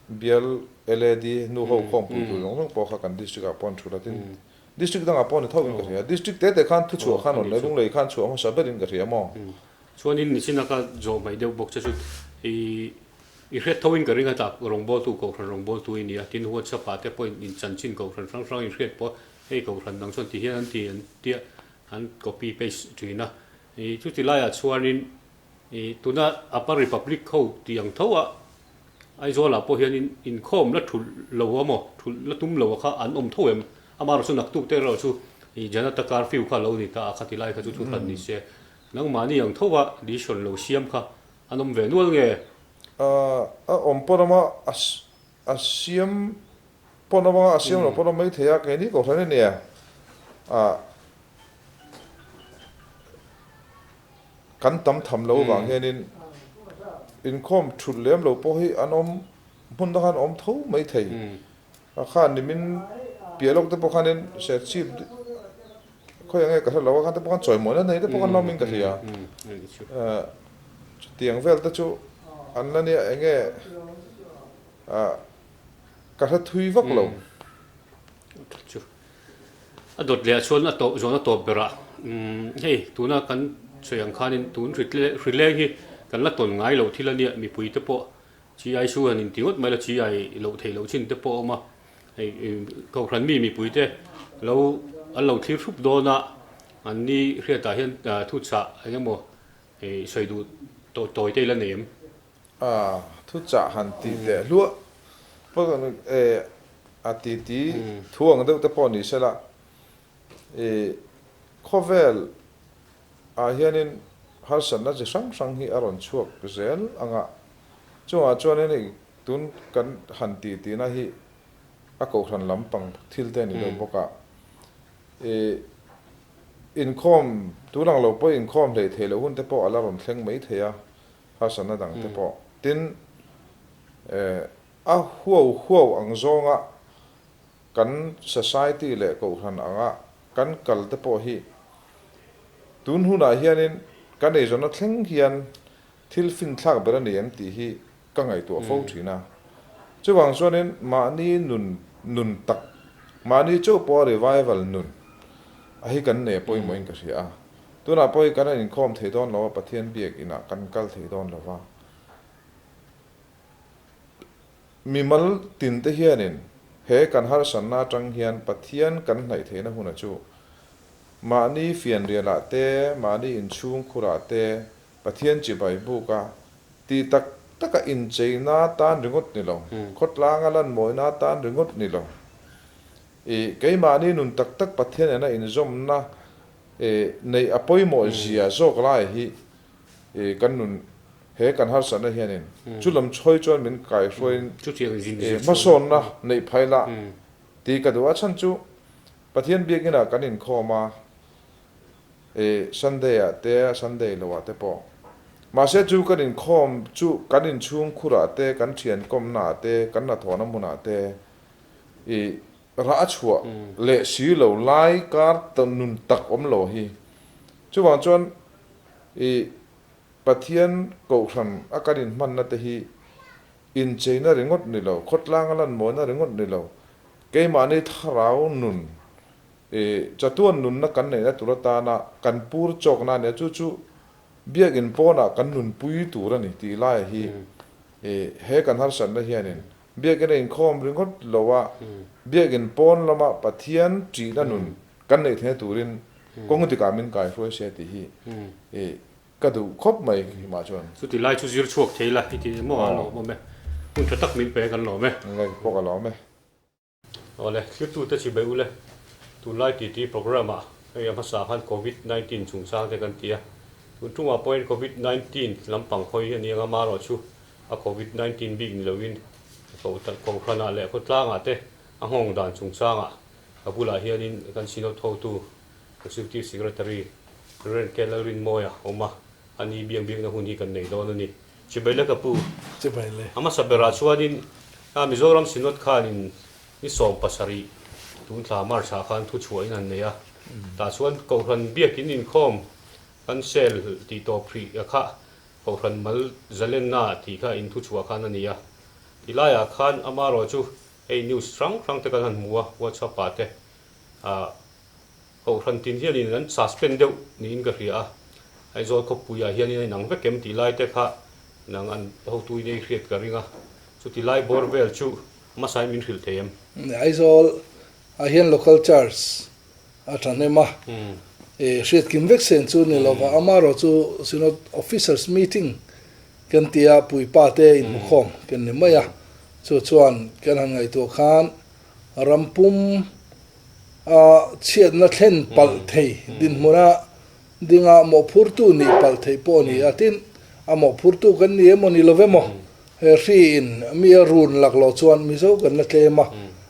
bial LAD nu ho khawmpui tur zawng zawng pawh kha kan district ah pawh an thut a. Tin, District dangah pawh ni tho in ka hria. District te te khan thuchhuah khan rawn leh lunglei khan chhuah hmasa ber in ka hria maw? Chuanin nichina ka zawh mai deuh bawk che chu i i hriat tho in ka ring a tak rawngbawltu kohhran rawngbawltu i ni a, tin WhatsApp ah te pawh in chanchin kohhran hrang hrang in hriat pawh hei kohhran dang chuan ti hian an ti an tia an copy paste thin a. I chuti laiah chuanin i tuna Upper Republic ho tih ang tho a Aizawlah pawh hianin inkhawm la thulh lo a maw, thulh la tum lo a kha an awm tho em? Amaherawh chu naktuk te erawh chu i Janata curfew kha lo ni ta a, khati lai kha chu thu hran ni se. Nangmahni ang tho a decision lo siam kha an awm ve nual nge? A awm pawn awm a, a siam pawn awm a, a siam lo pawn awm mai thei a, keini kohhran a nia. Kan tam tham lo vang hianin inkhawm thut lem lo pawh hi an awm hmun dang an awm tho mai thei. A khan nimin piah lawk te pawh khanin Serchhip khawi enge ka hre lo a khan te pawh khan chawimawina nei te pawh khan lawmin ka hria. Chutiang vel te chu an la nia enge ka hre thui vak lo. A dawt leh ah chuan a tawp zawn a tawp berah hei tuna kan sawi ang khanin tun hrileng hi kan la tawn ngai loh thil a nia mipui te pawh chi ai su han inti ngawt mai la chi ai loh theih loh chin te pawh a awm a hei kohhran mi mipui te lo an lo thlir hrup dawn a an ni hriatah hian thuchah eng emaw hei sawi duh tawh tawi te ila nei em? A thuchah han tih teh hluah pawh e a titi thu ang deuh te pawh ni sela i khawvel ah hianin harsatna chi hrang hrang hi a rawn chhuak zel ang a, chungah chuanin hei tun kan han tih tihna hi a kohhran lampang thil te a ni deuh bawk a, i inkhawm tun ang lo pawh inkhawm hleih theih loh hun te pawh a la rawn thleng mai thei a. Harsatna dang te pawh. Tin, a huau huau ang zawnga kan society leh kohhran anga kan kal te pawh hi tun hunah hianin kan eizawnna thleng hian thil finthlak ber a ni em tih hi ka ngaihtuah fo thin a. Chuvang chuanin mahni nun nun tak, mahni chauh pawha revival nun a hi kan nei pawimawhin ka hria a. Tunah pawh hi kan han inkhawm thei dawn lo a, Pathian biak inah kan kal thei dawn lo va. Mimal tinte hianin he kan harsatna atang hian Pathian kan hnaih theihna huna chu mahni fianrialah te, mahni inchhung khurah te Pathian chibai buka ti tak taka incheina tan ringawt ni lo, khawtlanga lanmawina tan ringawt ni lo. I keimahni nun tak tak Pathian nena inzawmna neih a pawimawh zia zawk lai hi kan nun he kan harsatna hianin chu lam chhawi chuan min kaihruaiin hmasawnna neih phai la tih ka duh a chhan chu. Pathian biakinah kan inkhawm a, e Sunday ah te, Sunday lo ah te pawh. Mahse chu kan inkhawm chu kan inchhung khurah te, kan thian kawmna ah te, kan hnathawhna hmunah te i rah a chhuah leh si lo lai kar nun tak awm lo hi. Chuvang chuan i Pathian kohhran a kan inhmanna te hi incheina ringawt ni lo, khawtlanga lanmawina ringawt ni lo, keimahni thlarau nun i chatuan nunna kan neihna tur atana kan pur chawkna a nia, chu chu biakin pawnah kan nunpui tur a ni tih lai hi i he kan harsatna hianin biakin a inkhawm ringawt lo a, biakin pawn lama Pathian ṭihna nun kan neih theihna turin kawng dikah min kaihruai se tih hi i Ka duh khawp mai mah chuan. Chuti lai chu zir chhuak thei la i ti emaw a lawm awm e. Hun tha tak min pe kan lawm e. Ngai pawh ka lawm e. Awle, thirtute chi bei ule. Tunlai titi programme ah hei a hmasa khan Covid 19 chungchang te kan ti a. Tun tungah pawhin Covid 19 lampang hawi a ni anga marawh chu a Covid 19 bik ni loin Kohhranah leh khawtlangah te a nghawng dan chungchangah ka bulah hianin kan Synod hotu Executive Secretary Rev. K. Lalrinmawia a awm a, a ni biak biakna hun hi kan nei dawn a ni. Chibai le ka pu. Chibai le. A hmasa berah chuanin Mizoram Synod khanin ni 17 tun thla March ah khan thu chhuahin an nei a, tah chuan Kohhran biakin inkhawm kan sel tih tawp hrih a kha Kohhran mal zalenna tih kha in thu chhuah khan a ni a. Tilaiah khan amarawh chu hei news hrang hrang te kan han hmu a, WhatsApp ah te ah Kohhran tin hianin an suspend deuh niin ka hria a, Aizawl khawpuiah hianin a inang vek em tih lai te kha nang an hotuin ei hriat ka ring a, chuti lai bawr vel chu hmasain min hrilh thei em? Aizawl ah hian local church a thahnem a, hriat kim vek sen chu ni lova, amaherawh chu Synod Officers Meeting kan tia puipa te inhmukhawm kan ni mai a, chu chuan kan han ngaihtuah khan Rampum a chhiatna thlen palh thei dinhmuna dinga mawhphurtu nih palh theih pawh a ni a, tin, a mawhphurtu kan ni emaw ni lo emaw, he hri in mi a run lak loh chuan Mizo kan la tlem a,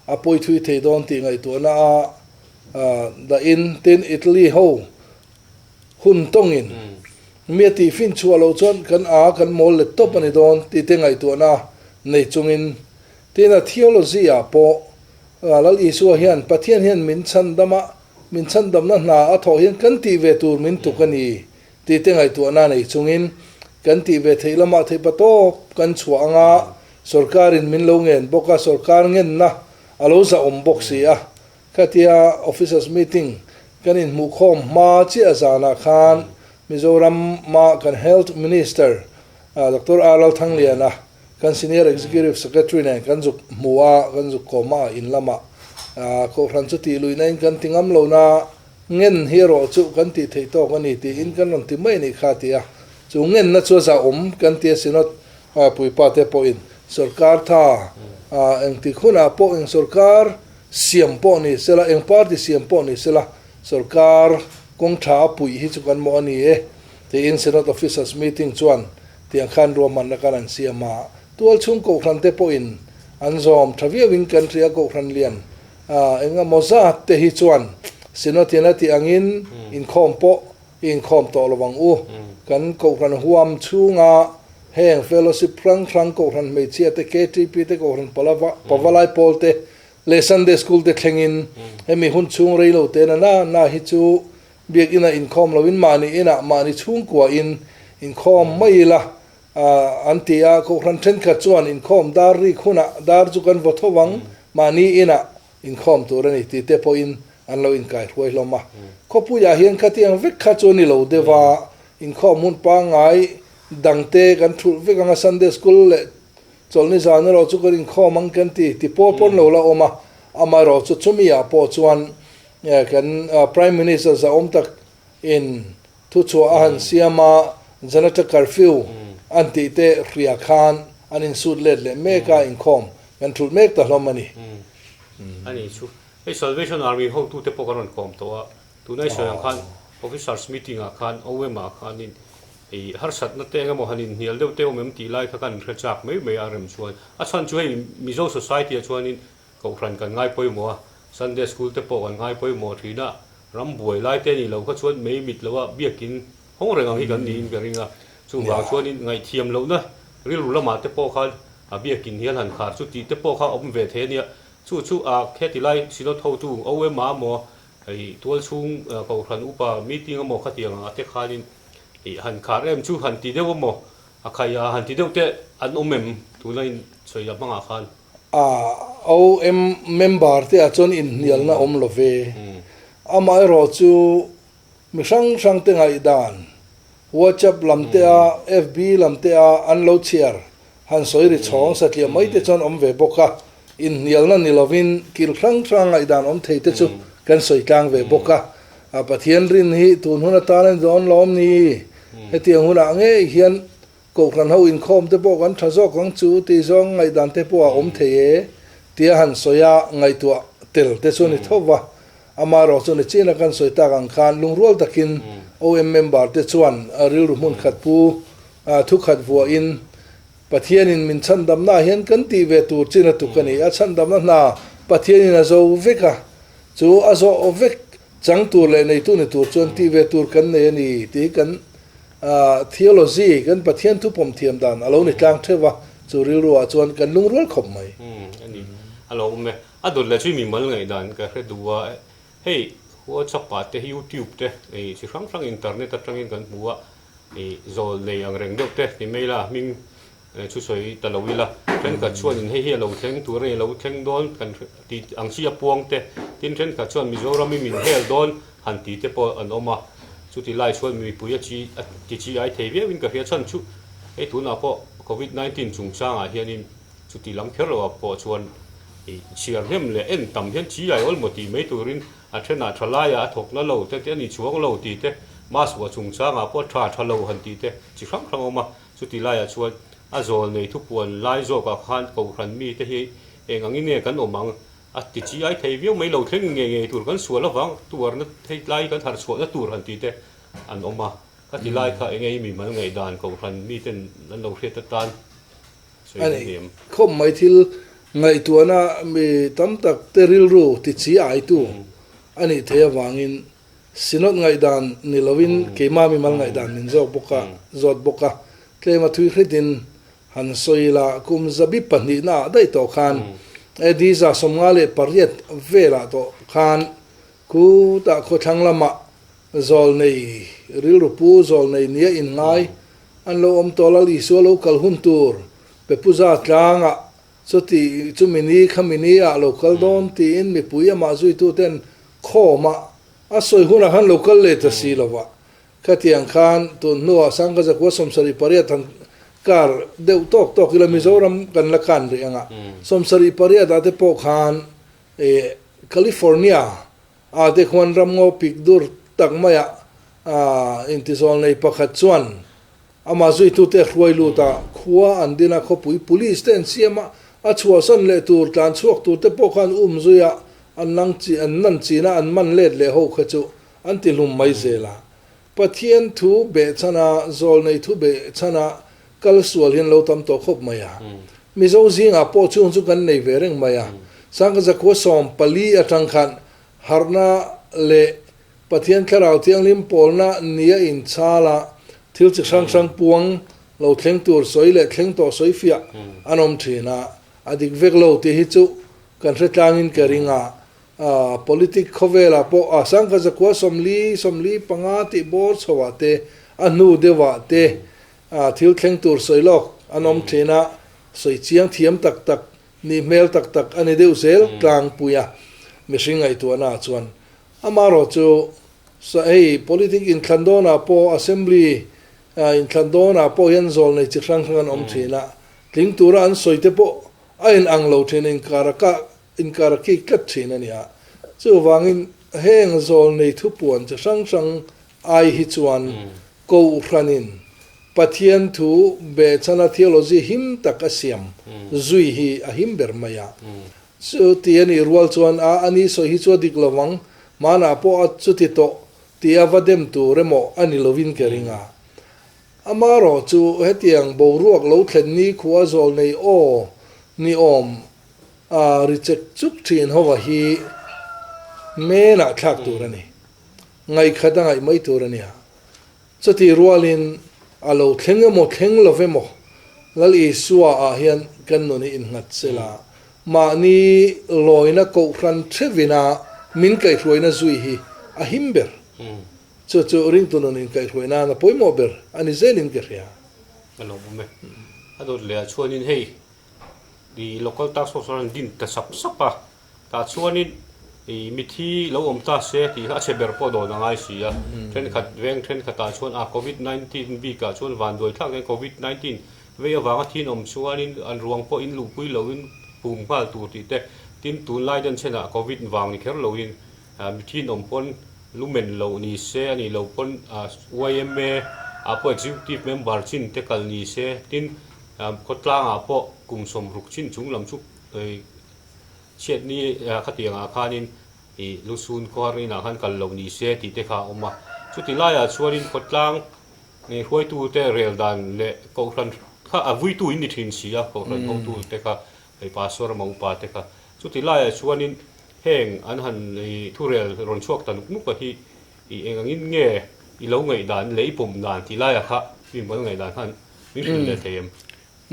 a pawi thui thei dawn tih ngaihtuahna a dahin, tin, Italy ho hun tawngin mi a tihfin chhuah loh chuan kan a kan mawl let tawp a ni dawn tih te ngaihtuahna nei chungin Tin, a theology ah pawh Lal Isua hian Pathian hian min chhandam a, min chhandamna hna a thawh hian kan tih ve tur min tuk a ni tih te ngaihtuahna nei chungin kan tih ve theih lamah theih patawp kan chhuah anga sorkarin min lo ngen bawk a, sorkar ngenna a lo zahawm bawk si a. Khatia officers meeting kan inhmuhkhawm hma chiah zanah khan Mizoram ah kan Health Minister Doctor R Lalthangliana Kan Senior Executive Secretary nen kan zuk hmu a, kan zuk kawm a, in lamah Kohhran chu tih luihna in kan ti ngam lo na, ngen hi erawh chu kan tih theih tawk a ni tiin kan rawn ti mai a nih kha ti a. Chu ngenna chu a zahawm kan ti a Synod puipa te pawhin sorkar tha engtik hunah pawh eng sorkar siam pawh ni sela, eng party siam pawh ni sela sorkar kawng tha a puih hi chu kan mawh a ni e tiin Synod Officers Meeting chuan Tiang khan ruahmanna kan an siam a, tual chhung kohhran te pawhin an zawm tha viauin kan hria kohhran lian eng emaw zat te hi chuan Synod-in a tih angin inkhawm pawh i inkhawm tawh lo ang u. Kan kohhran huam chhunga heng fellowship hrang hrang kohhran hmeichhia te, KTP te, kohhran pavalai pawl te leh Sunday school te thlengin hemi hun chhung rei lo te na na na hi chu Biakinn ah inkhawm loin mahni inah mahni chhungkua in inkhawm mai ila an ti a, Kohhran thenkhat chuan inkhawm dar rik hunah dar chu kan vaw tho ang, mahni inah inkhawm tur a ni tih te pawhin an lo inkaihruai hlawm a. Khawpuiah hian khatiang vek kha chu a ni lo deuh a, inkhawm hun pangngai dangte kan thulh vek ang a, Sunday School leh Chawlhni zan erawh chu kan inkhawm ang kan ti ti pawl pawn lo la awm a, amaherawh chu chumi ah pawh chuan kan Prime Minister zahawm tak in thuchhuah a han siam a, Janata Curfew an tih te hria khan an insut let leh mek a, inkhawm kan thulh mek ta hlawm a ni. A ni chu. Hei Salvation Army hotute pawh kan rawn kawm tawh a, tuna i sawi ang khan Officers Meeting ah khan OM ah khanin I harsatna te engemaw han inhnial deuh te awm em tih lai kha kan inhre chak mai mai a rem chuan. A chhan chu hei Mizo society ah chuanin Kohhran kan ngai pawimawh a, Sunday School te pawh kan ngai pawimawh thin a, ram buai lai te nih loh kha chuan mei mit loa biakin hawng reng ang hi kan niin ka ring a. Chuvang chuanin ngaihthiam lohna rilru lamah te pawh khan a biakin hian han khar chu tih te pawh kha awm ve thei a nia. Chu chu a kheti lai Synod hotu OM a maw hei tualchhung kohhran upa meeting a maw khatiang ah te khanin ih han khar em chu han ti deuh a maw a khai a han ti deuh te an awm em tuna in sawi la hmangah khan. A OM member te ah chuan inhnialna awm lo ve. Amaherawh chu mi hrang hrang te ngaihdan WhatsApp lam te a FB lam te a an lo chhiar han sawi ri chhawng satliah mai te chuan awm ve bawk a, inhnialna ni lovin kil hrang hrang ngaihdan awm thei te chu kan sawi tlang ve bawk a. A Pathian rin hi tun hun atan a ni dawn lawm ni? Hetiang hunah ngei hian Kohhran ho inkhawm te pawh kan tha zawk ang chu tih zawng ngaihdan te pawh a awm thei e tia han sawi a, ngaihtuah tel te chu a ni tho va. Amaherawh chu nichina kan sawi tak ang khan lungrual takin OM member te chuan rilru hmun khat pu thu khat vuahin Pathianin min chhandamna ah hian kan tih ve tur chin a tuk a ni. A chhandamna hna Pathianin a zo vek a, chu a zawh vek chang tur leh neitu ni tur chuan tih ve tur kan nei a ni tih hi kan Theology, kan Pathian thu pawm thiam dan a lo ni tlang theuh va, chu rilru ah chuan kan lungrual khawp mai. A ni, a lo awm e. A dawt leh chu mi mal ngaihdan ka hre duh a, hei WhatsApp ah te, YouTube te, chi hrang hrang internet atangin kan hmu a, zawl nei ang reng deuh te ni mai la, hming Chu sawi ta lo ila, thenkhat chuanin hei hi a lo thleng tur a ni, a lo thleng dawn kan tih ang chi a puang te, tin thenkhat chuan Mizoram i min hel dawn han ti te pawh an awm a, chuti lai chuan mipui a chi a ti chi ai thei viauin ka hria chhan chu hei tunah pawh Covid 19 chungchangah hianin chuti lam kher loah pawh chuan ih chhiar hnem leh en tam hian chi ai awl maw tih mai turin a thenah tha laiah a thawk na lo te te a ni chuang lo tih te, mask vuah chungchangah pawh tha tha lo han tih te chi hrang hrang a awm a. Chuti laiah chuan a zawl nei thupuan lai zawkah khan Kohhran mite hi eng angin nge kan awm ang? A ti chi ai thei viau mai lo thleng ngei ngei tur kan sual avang tuarna thei lai kan harh chhuahna tur han ti te an awm a. Ka ti lai kha enge i mimal ngaihdan Kohhran miten an lo hriat atan sawi A ni khawp mai thil ngaihtuahna mi tam tak te rilru ti chi aitu a nih theih avangin Synod ngaihdan ni loin keimah mimal ngaihdan min zawk bawk a, zawt bawk a, tlem a thui hretin han sawi ila kum zabi pahnihna ah daih tawh khan AD 58 velah tawh khan khutah khawthlang lamah zawlnei rilru pu zawlnei nia inngai an lo awm tawh Lal Isua lo kal hun tur Pepuza tlangah Chuti chumi ni khami ni ah lo kal dawn tiin mipui amah zuituten khawm a, a sawi hunah khan lo kal leh ta si lo va. Khatiang khan tun hnuah Sangkazakua 78 han kar deuh tawk tawk ila Mizoram kan la kan rih anga 78 ah te pawh khan California ah te khuan ramngaw pik dur tak maiah intizawl nei pakhat chuan Amah zuitute hruai lut a, khua an din a, khawpui police te an siam a, a chhuahsan leh tur, tlan chhuak tur te pawh khan um zui a, an nang chi, an nan chin a, an man let leh ho kha chu an ti hlum mai zel a. Pathian thu beh chhan a, zawlnei thu beh chhan a, kal sual hian lo tam tawh khawp mai a. Mizo zingah pawh chung chu kan nei ve reng mai a. Sangkazakhua 14 atang khan harhna leh Pathian Thlarau Thianghlim pawlna nia inchhal a, thil chi hrang hrang puang lo thleng tur sawi leh thleng tawh sawi fiah an awm thin a, a dik vek lo tih hi chu kan hre tlangin ka ring a, politic khawvelah pawh a sangkhat zakua 40, 45 tih bawr chhoah te, a hnu deuhah te thil thleng tur sawi lawk an awm thin a, sawi chiang thiam tak tak nih hmel tak tak a ni deuh zel tlangpui a, mihring ngaihtuahnaah chuan Amaherawh chu sa hei politic inthlan dawnah pawh assembly inthlan dawnah pawh hian zawl nei chi hrang hrang an awm thin a, tling tura an sawi te pawh a in ang lo thin a, inkar a kah inkar a kik tlat thin a nia. Chuvangin heng zawl nei thupuan chi hrang hrang ai hi chuan Kohhranin Pathian thu behchhana theology him tak a siam zui hi a him ber mai a. Chuti a nih rual chuan a ani sawi hi chu a dik lo ang, hmanah pawh a chuti tawh tih a va dem tur emaw a ni lovin ka ring a. Amaherawh chu hetiang boruak lo thlen ni khua zawl nei aw ni awm a ri chek chuk thin hova hi Menah thlak tur a ni. Ngaihkhat a ngaih mai tur a nia. Chutih rualin a lo thleng emaw thleng lo emaw Lal Isua ah hian kan nun hi innghat sel a, mahni lawina kohhran thevina min kaihhruaina zui hi a him ber. Chu chu ringtu nun inkaihhruai nan a pawimawh ber a ni zelin ka hria. A lo awm e. A dawt leh ah chuanin hei i local task force an din ta sap sap a, Tah chuanin i mithi lo awm ta se tih kha a chhe ber pawh dawn a ngai si a. Thenkhat veng thenkhatah chuan a covid 19 bikah chuan vanduai thlak hian covid 19 vei avanga thin awm chuanin an ruang pawh in luhpui loin pum nghal tur tih te, tin tunlai den chhenah covid vang ni kher loin mithin awm pawn lumen loh ni se a nih loh pawn yma ah pawh executive member chin te kal ni se, tin khawtlangah pawh kum 60 chin chung lam chu Chhiatni khatiangah khanin ih lusun khuar inah khan kal loh ni se tih te kha a awm a. Chuti laiah chuanin khawtlang hruaitute rel dan leh kohhran kha a vuitu in ni thin si a, kohhran hotute kha hei pastor emaw upa te kha. Chuti laiah chuanin heng an han thurel rawn chhuak ta nuk nuk a hi ih eng angin nge i lo ngaihdan leh i pawm dan tih laiah kha mi mal ngaihdan khan min hrilh leh thei em?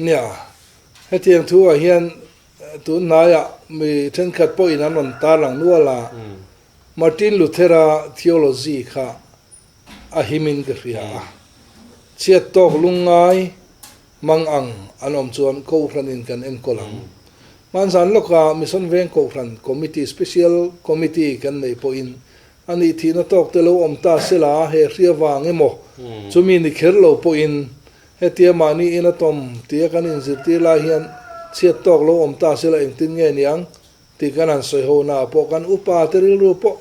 Nia, hetiang thu ah hian Tun hnaiah mi thenkhat pawhin an rawn tarlang nual a, Martin Luther-a theology kha a himin ka hria a. Chhiat tawk lungngai mang ang an awm chuan Kohhranin kan enkawl ang. Hmanzan lawka Mission Veng Kohhran Committee, Special Committee, kan neih pawhin a nih thihna tawk te lo awm ta sela he hria vang emaw chumi ni kher lo pawhin Hetia mahni in a tawm tia kan inzirtir lai hian chhiat tawk lo awm ta sela engtin nge niang tih kan han sawi ho naah pawh kan upa te rilru pawh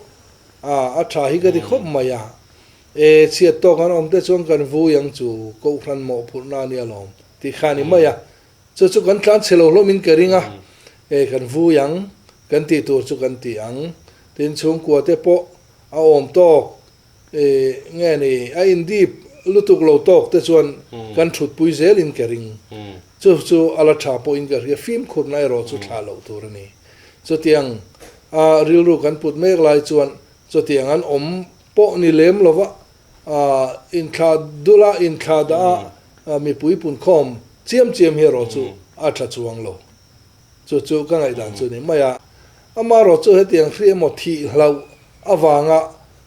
a a tha hi ka ti khawp mai a. E, chhiat tawk an awm te chuan kan vui ang chu Kohhran mawhphurhna a nia lawm tih kha a ni mai a. Chu chu kan tlan chhe lo hlawmin ka ring a, e kan vui ang kan tih tur chu kan ti ang. Tin chhungkua te pawh a awm tawk E, nge ni, a indip lutuk lo tawk te chuan kan thutpui zelin ka ring. Chu chu a la tha pawhin ka hria, fimkhurna erawh chu thlah loh tur a ni. Chutiang a rilru kan put mek lai chuan chutiang an awm pawh ni lem lova, inthlah dula inthlah dah a mipui punkhawm chiam chiam hi erawh chu a tha chuang lo. Chu chu ka ngaihdan chu a ni mai a. Amaherawh chu hetiang hri emaw thih hlauh avanga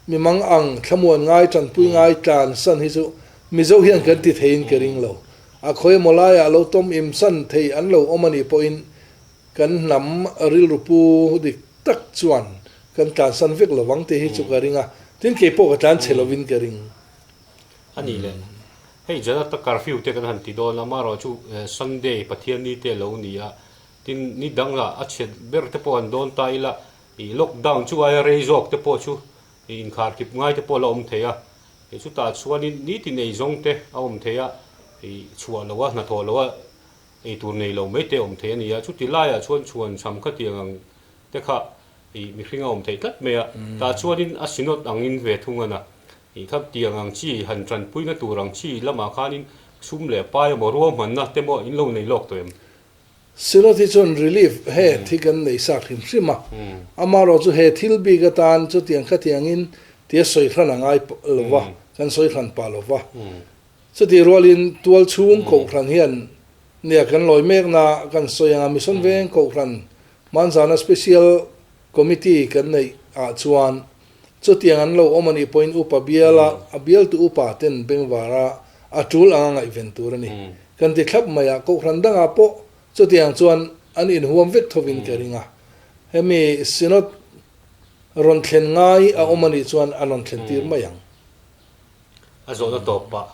mi mang ang thlamuan ngai tanpui ngai tlan san hi chu Mizo hian kan ti theiin ka ring lo. A khawi emaw laiah lo tawm im san thei an lo awm a nih pawhin kan hnam rilru pu dik tak chuan kan tlan san vek lovang tih hi chu ka ring a, tin kei pawh ka tlan chhe lovin ka ring. A nih le, hei Janata curfew te kan han ti dawn a, amaherawhchu Sunday Pathianni te a lo ni a, tin ni dang lah a chhe ber te pawh an dawn ta ila, Ih lockdown chu aia rei zawk te pawh chu ih inkhar kip ngai te pawh a la awm thei a, ih chutah chuanin nitin ei zawng te a awm thei a, ih chhuah lo a hnathawh lo a ei tur nei lo mai te a awm thei a ni a, chuti laiah chuan chhuan cham khatiang ang te kha ih mihring a awm thei tlat mai a, tah chuanin a synod angin ve thung a na, ih khatiang ang chi han tanpuina tur ang chi lamah khanin sum leh pai emaw ruahmanna te maw in lo nei lawk tawh em? Synod hi chuan relief he thi kan nei sak hrim hrim a, amaherawh chu he thil bik atan chutiang khatiangin tia sawi hran a ngai lo va, kan sawi hran pah lo va. Chutih rualin tual chhung kohhran hian nia kan lawi mekna kan sawi ang a, Mission Veng kohhran hmanzana Special Committee kan neih ah chuan chutiang an lo awm a nih pawhin upa biala a bialtu upa ten bengvara a tul anga ngaihven tur a ni. Kan ti thlap mai a, Kohhran dangah pawh chutiang chuan an inhuam vek thovin ka ring a. Hemi Synod rawn thlen ngai a awm a nih chuan an rawn thlen tir mai ang. A zawhna tawp pah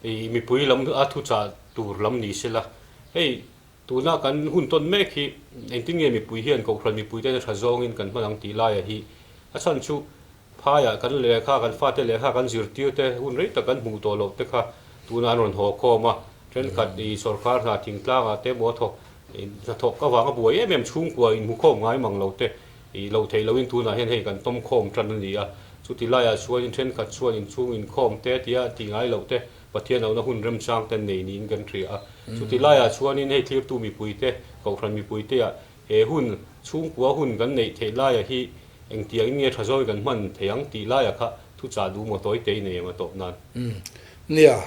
i mipui lam a thuchah tur lam ni sela, hei tuna kan hun tawn mek hi engtin nge mipui hian Kohhran mipuite tha zawngin kan hman ang tih laia hi a chhan chu Phaiah kan lehkha, kan fate lehkha kan zirtir te hun rei tak kan hmuh tawh loh te kha tunah an rawn haw khawm a, thenkhat i sawrkar hna thingtlangah te emaw thawk hnathawk avanga buai em em chhungkua inhmukhawm ngai mang lo te i loh theih lohin tunah hian hei kan tawm khawm tan a ni a, chuti laiah chuanin thenkhat chuan inchhung inkhawm te tia tih ngai loh te Pathian lohna hun remchang te nei niin kan hria a, chuti laiah chuanin hei thlirtu mipuite, Kohhran mipuiteah he hun chhungkua hun kan neih theih laia hi. Engtiangin nge tha zawngin kan hman thei ang tih laiah kha thuchah duh maw tawi te i nei em a tawp nan? Umm. Nia.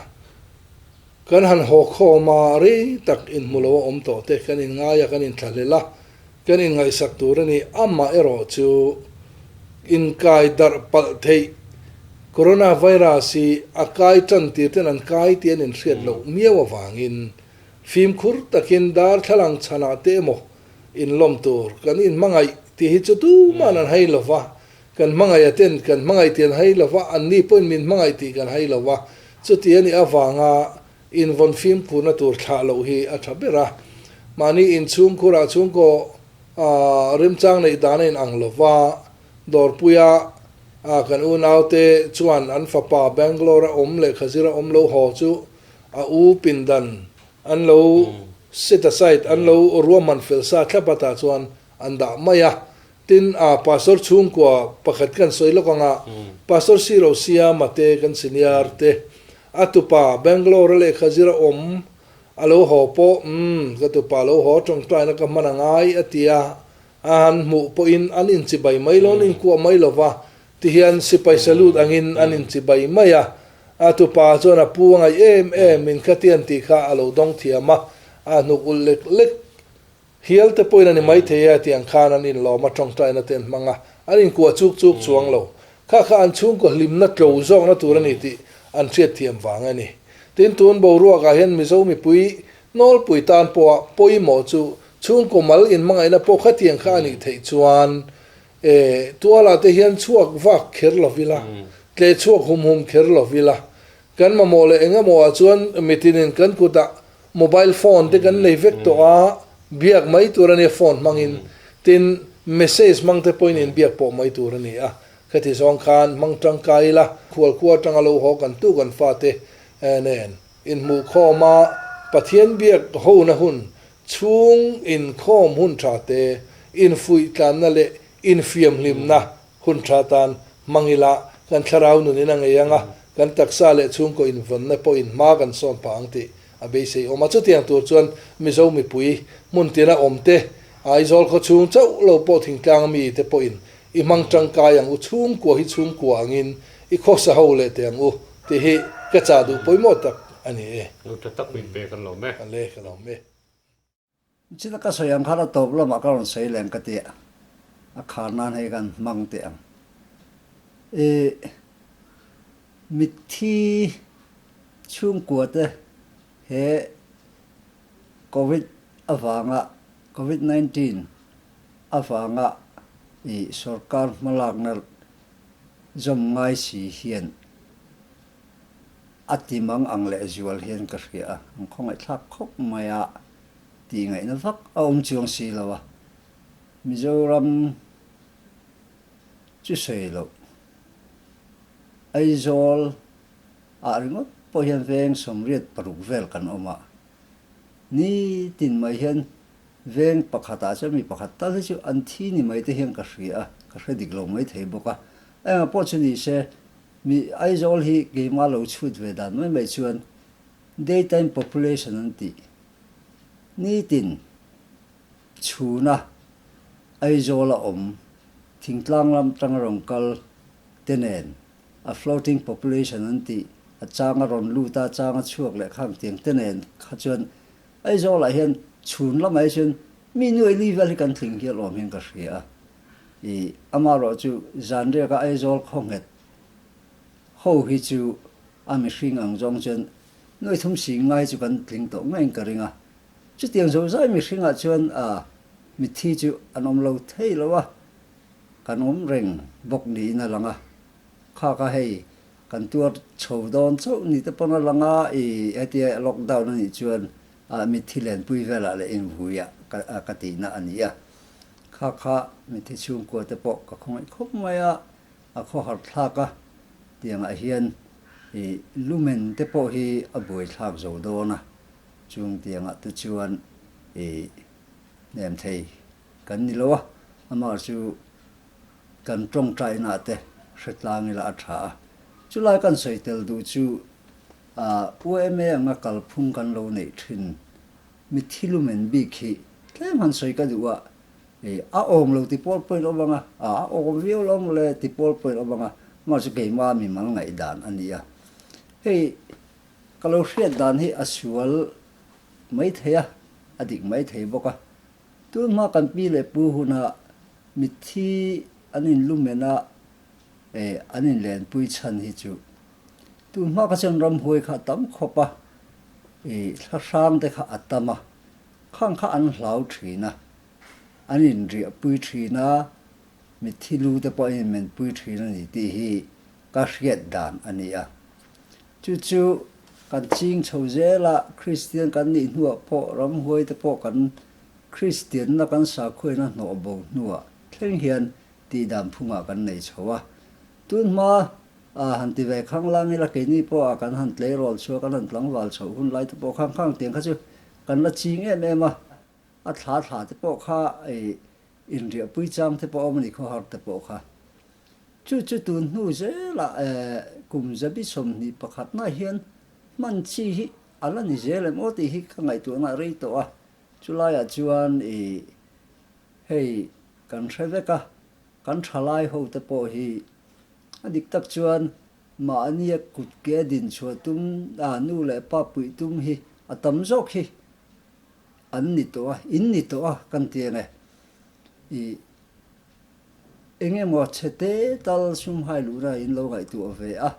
Kan han haw khawm a, rei tak inhmu lo a awm tawh te kan inngai a, kan inthlahlel a, kan inngaihsak tur a ni. Amah erawh chu inkai darh palh theih Coronavirus hi a kai tan tir ten an kai tih an inhriat loh miau avangin fimkhur takin darthlalang chhanah te emaw Inlawm tur kan inhmangaih tih hi chu tuman an hai lo va, kan hmangaih a ten kan hmangaih tih an hai lo va, anni pawhin min hmangaih tih kan hai lo va, chuti a nih avanga invawn fimkhurna tur thlah loh hi a tha ber a. Mahni inchhungkhurah chhungkaw remchang neih dan a inang lo va, Dawrpuia kan unaute chuan an fapa Bangalore a awm lehkha zira awm lo haw chu a u pindan An lo set aside, an lo ruahman fel sa thlap a tah chuan an dah mai a. Tin, a Pastor chhungkua pakhat kan sawi lawk ang a, Pastor Siro Siama te kan senior te, a tupa Bangalore a lehkha zir a awm a lo haw pawh, umm, ka tupa lo haw tawngtaina ka hman a ngai a ti a, a han hmuh pawhin an inchibai mai lo, an inkuah mai lo va, Tihian sipai salute angin an inchibai mai a, a tupa chuan a pu a ngaih em em in khatian tih kha a lo dawng thiam a, a hnuk ulh lek lek hial te pawhin a ni maithei e tiang khan an inlawm a, tawngtaina te an hmang a, an inkuah chuk chuk chuang lo. Kha kha an chhungkaw hlimna tlo zawkna tur a ni tih an hriatthiam vang a ni. Tin, tun boruakah hian Mizo mipui nawlpui tan pawha pawimawh chu chhungkaw mal inhmangaihna pawh khatiang kha a nih theih chuan E, tualah te hian chhuak vak kher lo ila, tle chhuak hum hum kher lo ila, kan mamawh leh eng emaw ah chuan mitinin kan kutah mobile phone te kan nei vek tawh a, biak mai tur a nia phone hmangin, tin message hmang te pawhin inbiak pawh mai tur a ni a, khati zawng khan hmang tangkai ila, khualkhua atanga lo haw kan tu kan fate nen inhmuhkhawm a, Pathian biak hona hun Chhung inkhawm hun tha te, infuih tlanna leh infiamhlimna hun tha tan hmang ila kan thlarau nunin a ngei ang a, kan taksa leh chhungkaw invawnna pawhin hma kan sawn phah ang tih a beisei awm a. Chutiang tur chuan Mizo mipui hmun tina awm te, Aizawl khaw chhung chauh lo pawh thingtlang mi te pawhin i hmang tangkai ang u, chhungkua hi chhungkua angin i khawsa ho leh teh ang u tih hi ka chah duh pawimawh tak a ni e. Lu tha tak min pe kan lawm e. A le ka lawm e. China ka sawi ang khan a tawp lamah ka rawn sawi leng ka ti a, a khar nan hei kan hmang teh ang. I mitthi chhungkua te he Covid avanga Covid 19 avanga i sorkar hmalakna zawm ngai si hian a ti mang ang leh zual hian ka hria a, an khawngaihthlak khawp mai a, tih ngaihna vak a awm chuang si lo a, Mizoram chu sawi loh Aizawl ah ringawt pawh hian veng 86 vel kan awm a, nitin mai hian veng pakhatah chuan mi pakhat tal hi chu an thi ni mai te hian ka hria a, ka hre dik lo mai thei bawk a, engah pawh chu ni se Mi Aizawl hi keimah lo chhut ve dan mai mai chuan daytime population an tih. Nitin chhuna Aizawl a awm thingtlang lam tanga rawn kal te nen a floating population an tih a changa rawn lut a changa chhuak leh khang tiang te nen kha chuan Aizawl ah hian chhun lamah hi chuan mi nuai li vel hi kan tling hial awm hian ka hria a. I amaherawh chu zanriaka Aizawl khaw nghet ho hi chu a mihring ang zawng chuan nuai thum sing ngai chu kan tling tawh ngeiin ka ring a. Chutiang zozai mihringah chuan a mitthi chu an awm lo thei lo a, kan awm reng bawk niin a lang a. Kha kha hei kan tuar chho dawn chauh ni te pawn a lang a, i hetia lockdown a nih chuan a mitthi lenpui velah leh invuiah ka tihna a ni a. Kha kha mitthi chhungkua te pawh ka khawngaih khawp mai a, a khawhar thlak a, tiangah hian i lumen te pawh hi a buai thlak zo dawn a, chung tiangah te chuan i hnem thei kan ni lo a, amah chu kan tawngtainah te hre tlang ila a tha a. Chulai kan sawi tel duh chu UMA anga kalphung kan lo neih thin Mitthi lumen bik hi tlem han sawi ka duh a, A awm lo ti pawl pawhin awm ang a, a awm viau lo maw le ti pawl pawhin awm ang a, mahse keimah mimal ngaihdan a ni a. Hei ka lo hriat dan hi a sual mai thei a, a dik mai thei bawk a. Tun hma kan pi leh pu huna mitthi an inlumen a, an inlenpui chhan hi chu tun hma kha chuan ramhuai kha a tam khawp a, thla hrang te kha a tam a, khang kha an hlau thin a, an inriahpui thin a, mitthi lu te pawh an inmenpui thin a ni tih hi ka hriat dan a ni a. Chu chu kan ching chho zel a, Kristian kan nih hnuah pawh ramhuai te pawh kan Kristianna kan sakhuaina hnawh bo hnuah thleng hian tih dan phungah kan nei chho a. Tun hma a han ti ve khang lang ila keini pawh a kan han tleirawl chhuah kan han tlangval chhoh hun lai te pawh khang khang tiang kha chu kan la ching em em a. A thla thla te pawh kha inriahpui chang te pawh a awm a ni khawhar te pawh kha. Chu chu tun hnu zelah kum zabi 21 na hian hman chi hi a la ni zel em aw tih hi ka ngaihtuahna a rei tawh a. Chulaiah chuan ih hei kan hre vek a, kan thalai ho te pawh hi a dik tak chuan mahnia kut ke a din chhuah tum a nu leh pa puih tum hi a tam zawk hi an ni tawh a, in ni tawh a kan ti ang e. Ih eng emaw chhe te tal sum hai luhna in lo ngaihtuah ve a,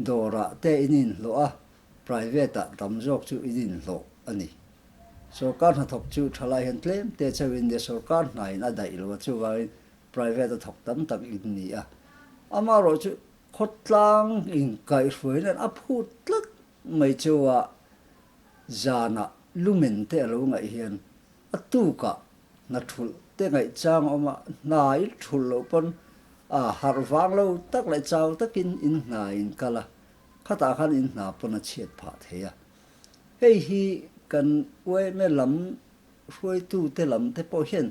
dawrah te in inhlawh a, private ah tam zawk chu in inhlawh a ni. Sorkar hnathawk chu thalai hian tlem te chauhin nia sorkar hnain a daih lo a, chuvangin private a thawk tam tak in ni a. Amaherawh chu khawtlang inkaihhruaina a phut tlat mai chu a zanah lumen te a lo ngaih hian a tukah hna thulh te ngaih chang a awm a, hna in thulh loh pawn a harh vang lo tak leh chau takin in hna in kal a, khatah khan in hna pawn a chhiat phah thei a. Hei hi kan uaime lam hruaitute lam te pawh hian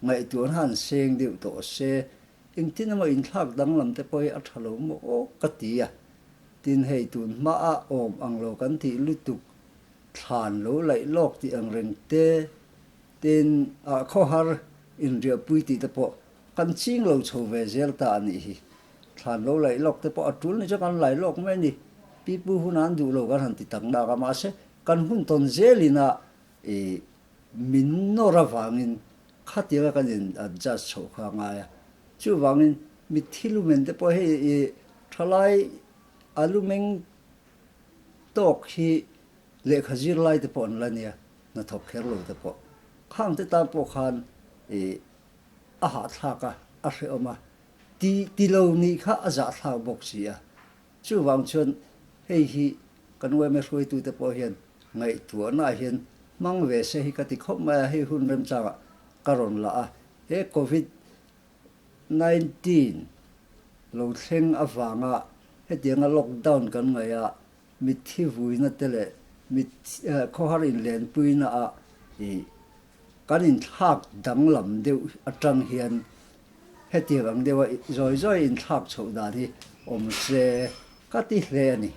ngaihtuahna han seng deuh tawh se, engtin emaw inthlak danglam te pawh hi a tha lo maw aw ka ti a. Tin hei tun hmaah awm ang lo kan tih lutuk thlan lo laih lawk tih ang reng te, tin ah khawhar inriahpui tih te pawh kan ching lo chho ve zel ta a nih hi. Thlan lo laih lawk te pawh a tul ni chuan kan lai lawk mai a ni. Pipu hun an duh lo kan han ti tak nak a, mahse kan hun tawn zelin a ih min nawr avangin khatianga kan in adjust chhoh kha a ngai a. Chuvangin mitthi lumen te pawh hei ih thalai a lumeng tawk hi lehkha zir lai te pawh an la nia, hnathawk kher lo te pawh. Khang te tan pawh khan ih a hahthlak a, a hrehawm a, ti ti lo nih kha a zahthlak bawk si a. Chuvang chuan hei hi kan yma hruaitute pawh hian ngaihtuahnaah hian hmang ve se hi ka ti khawp mai a, hei hun remchangah ka rawn la a, he covid 19 lo thleng avanga hetianga lockdown kan ngaih a, mitthi vuina te leh mitthi khawhar inlenpuina ah ih kan inthlak danglam deuh atang hian hetiang ang deuha zawi zawi inthlak chhoh dan hi awm se ka ti hle a ni.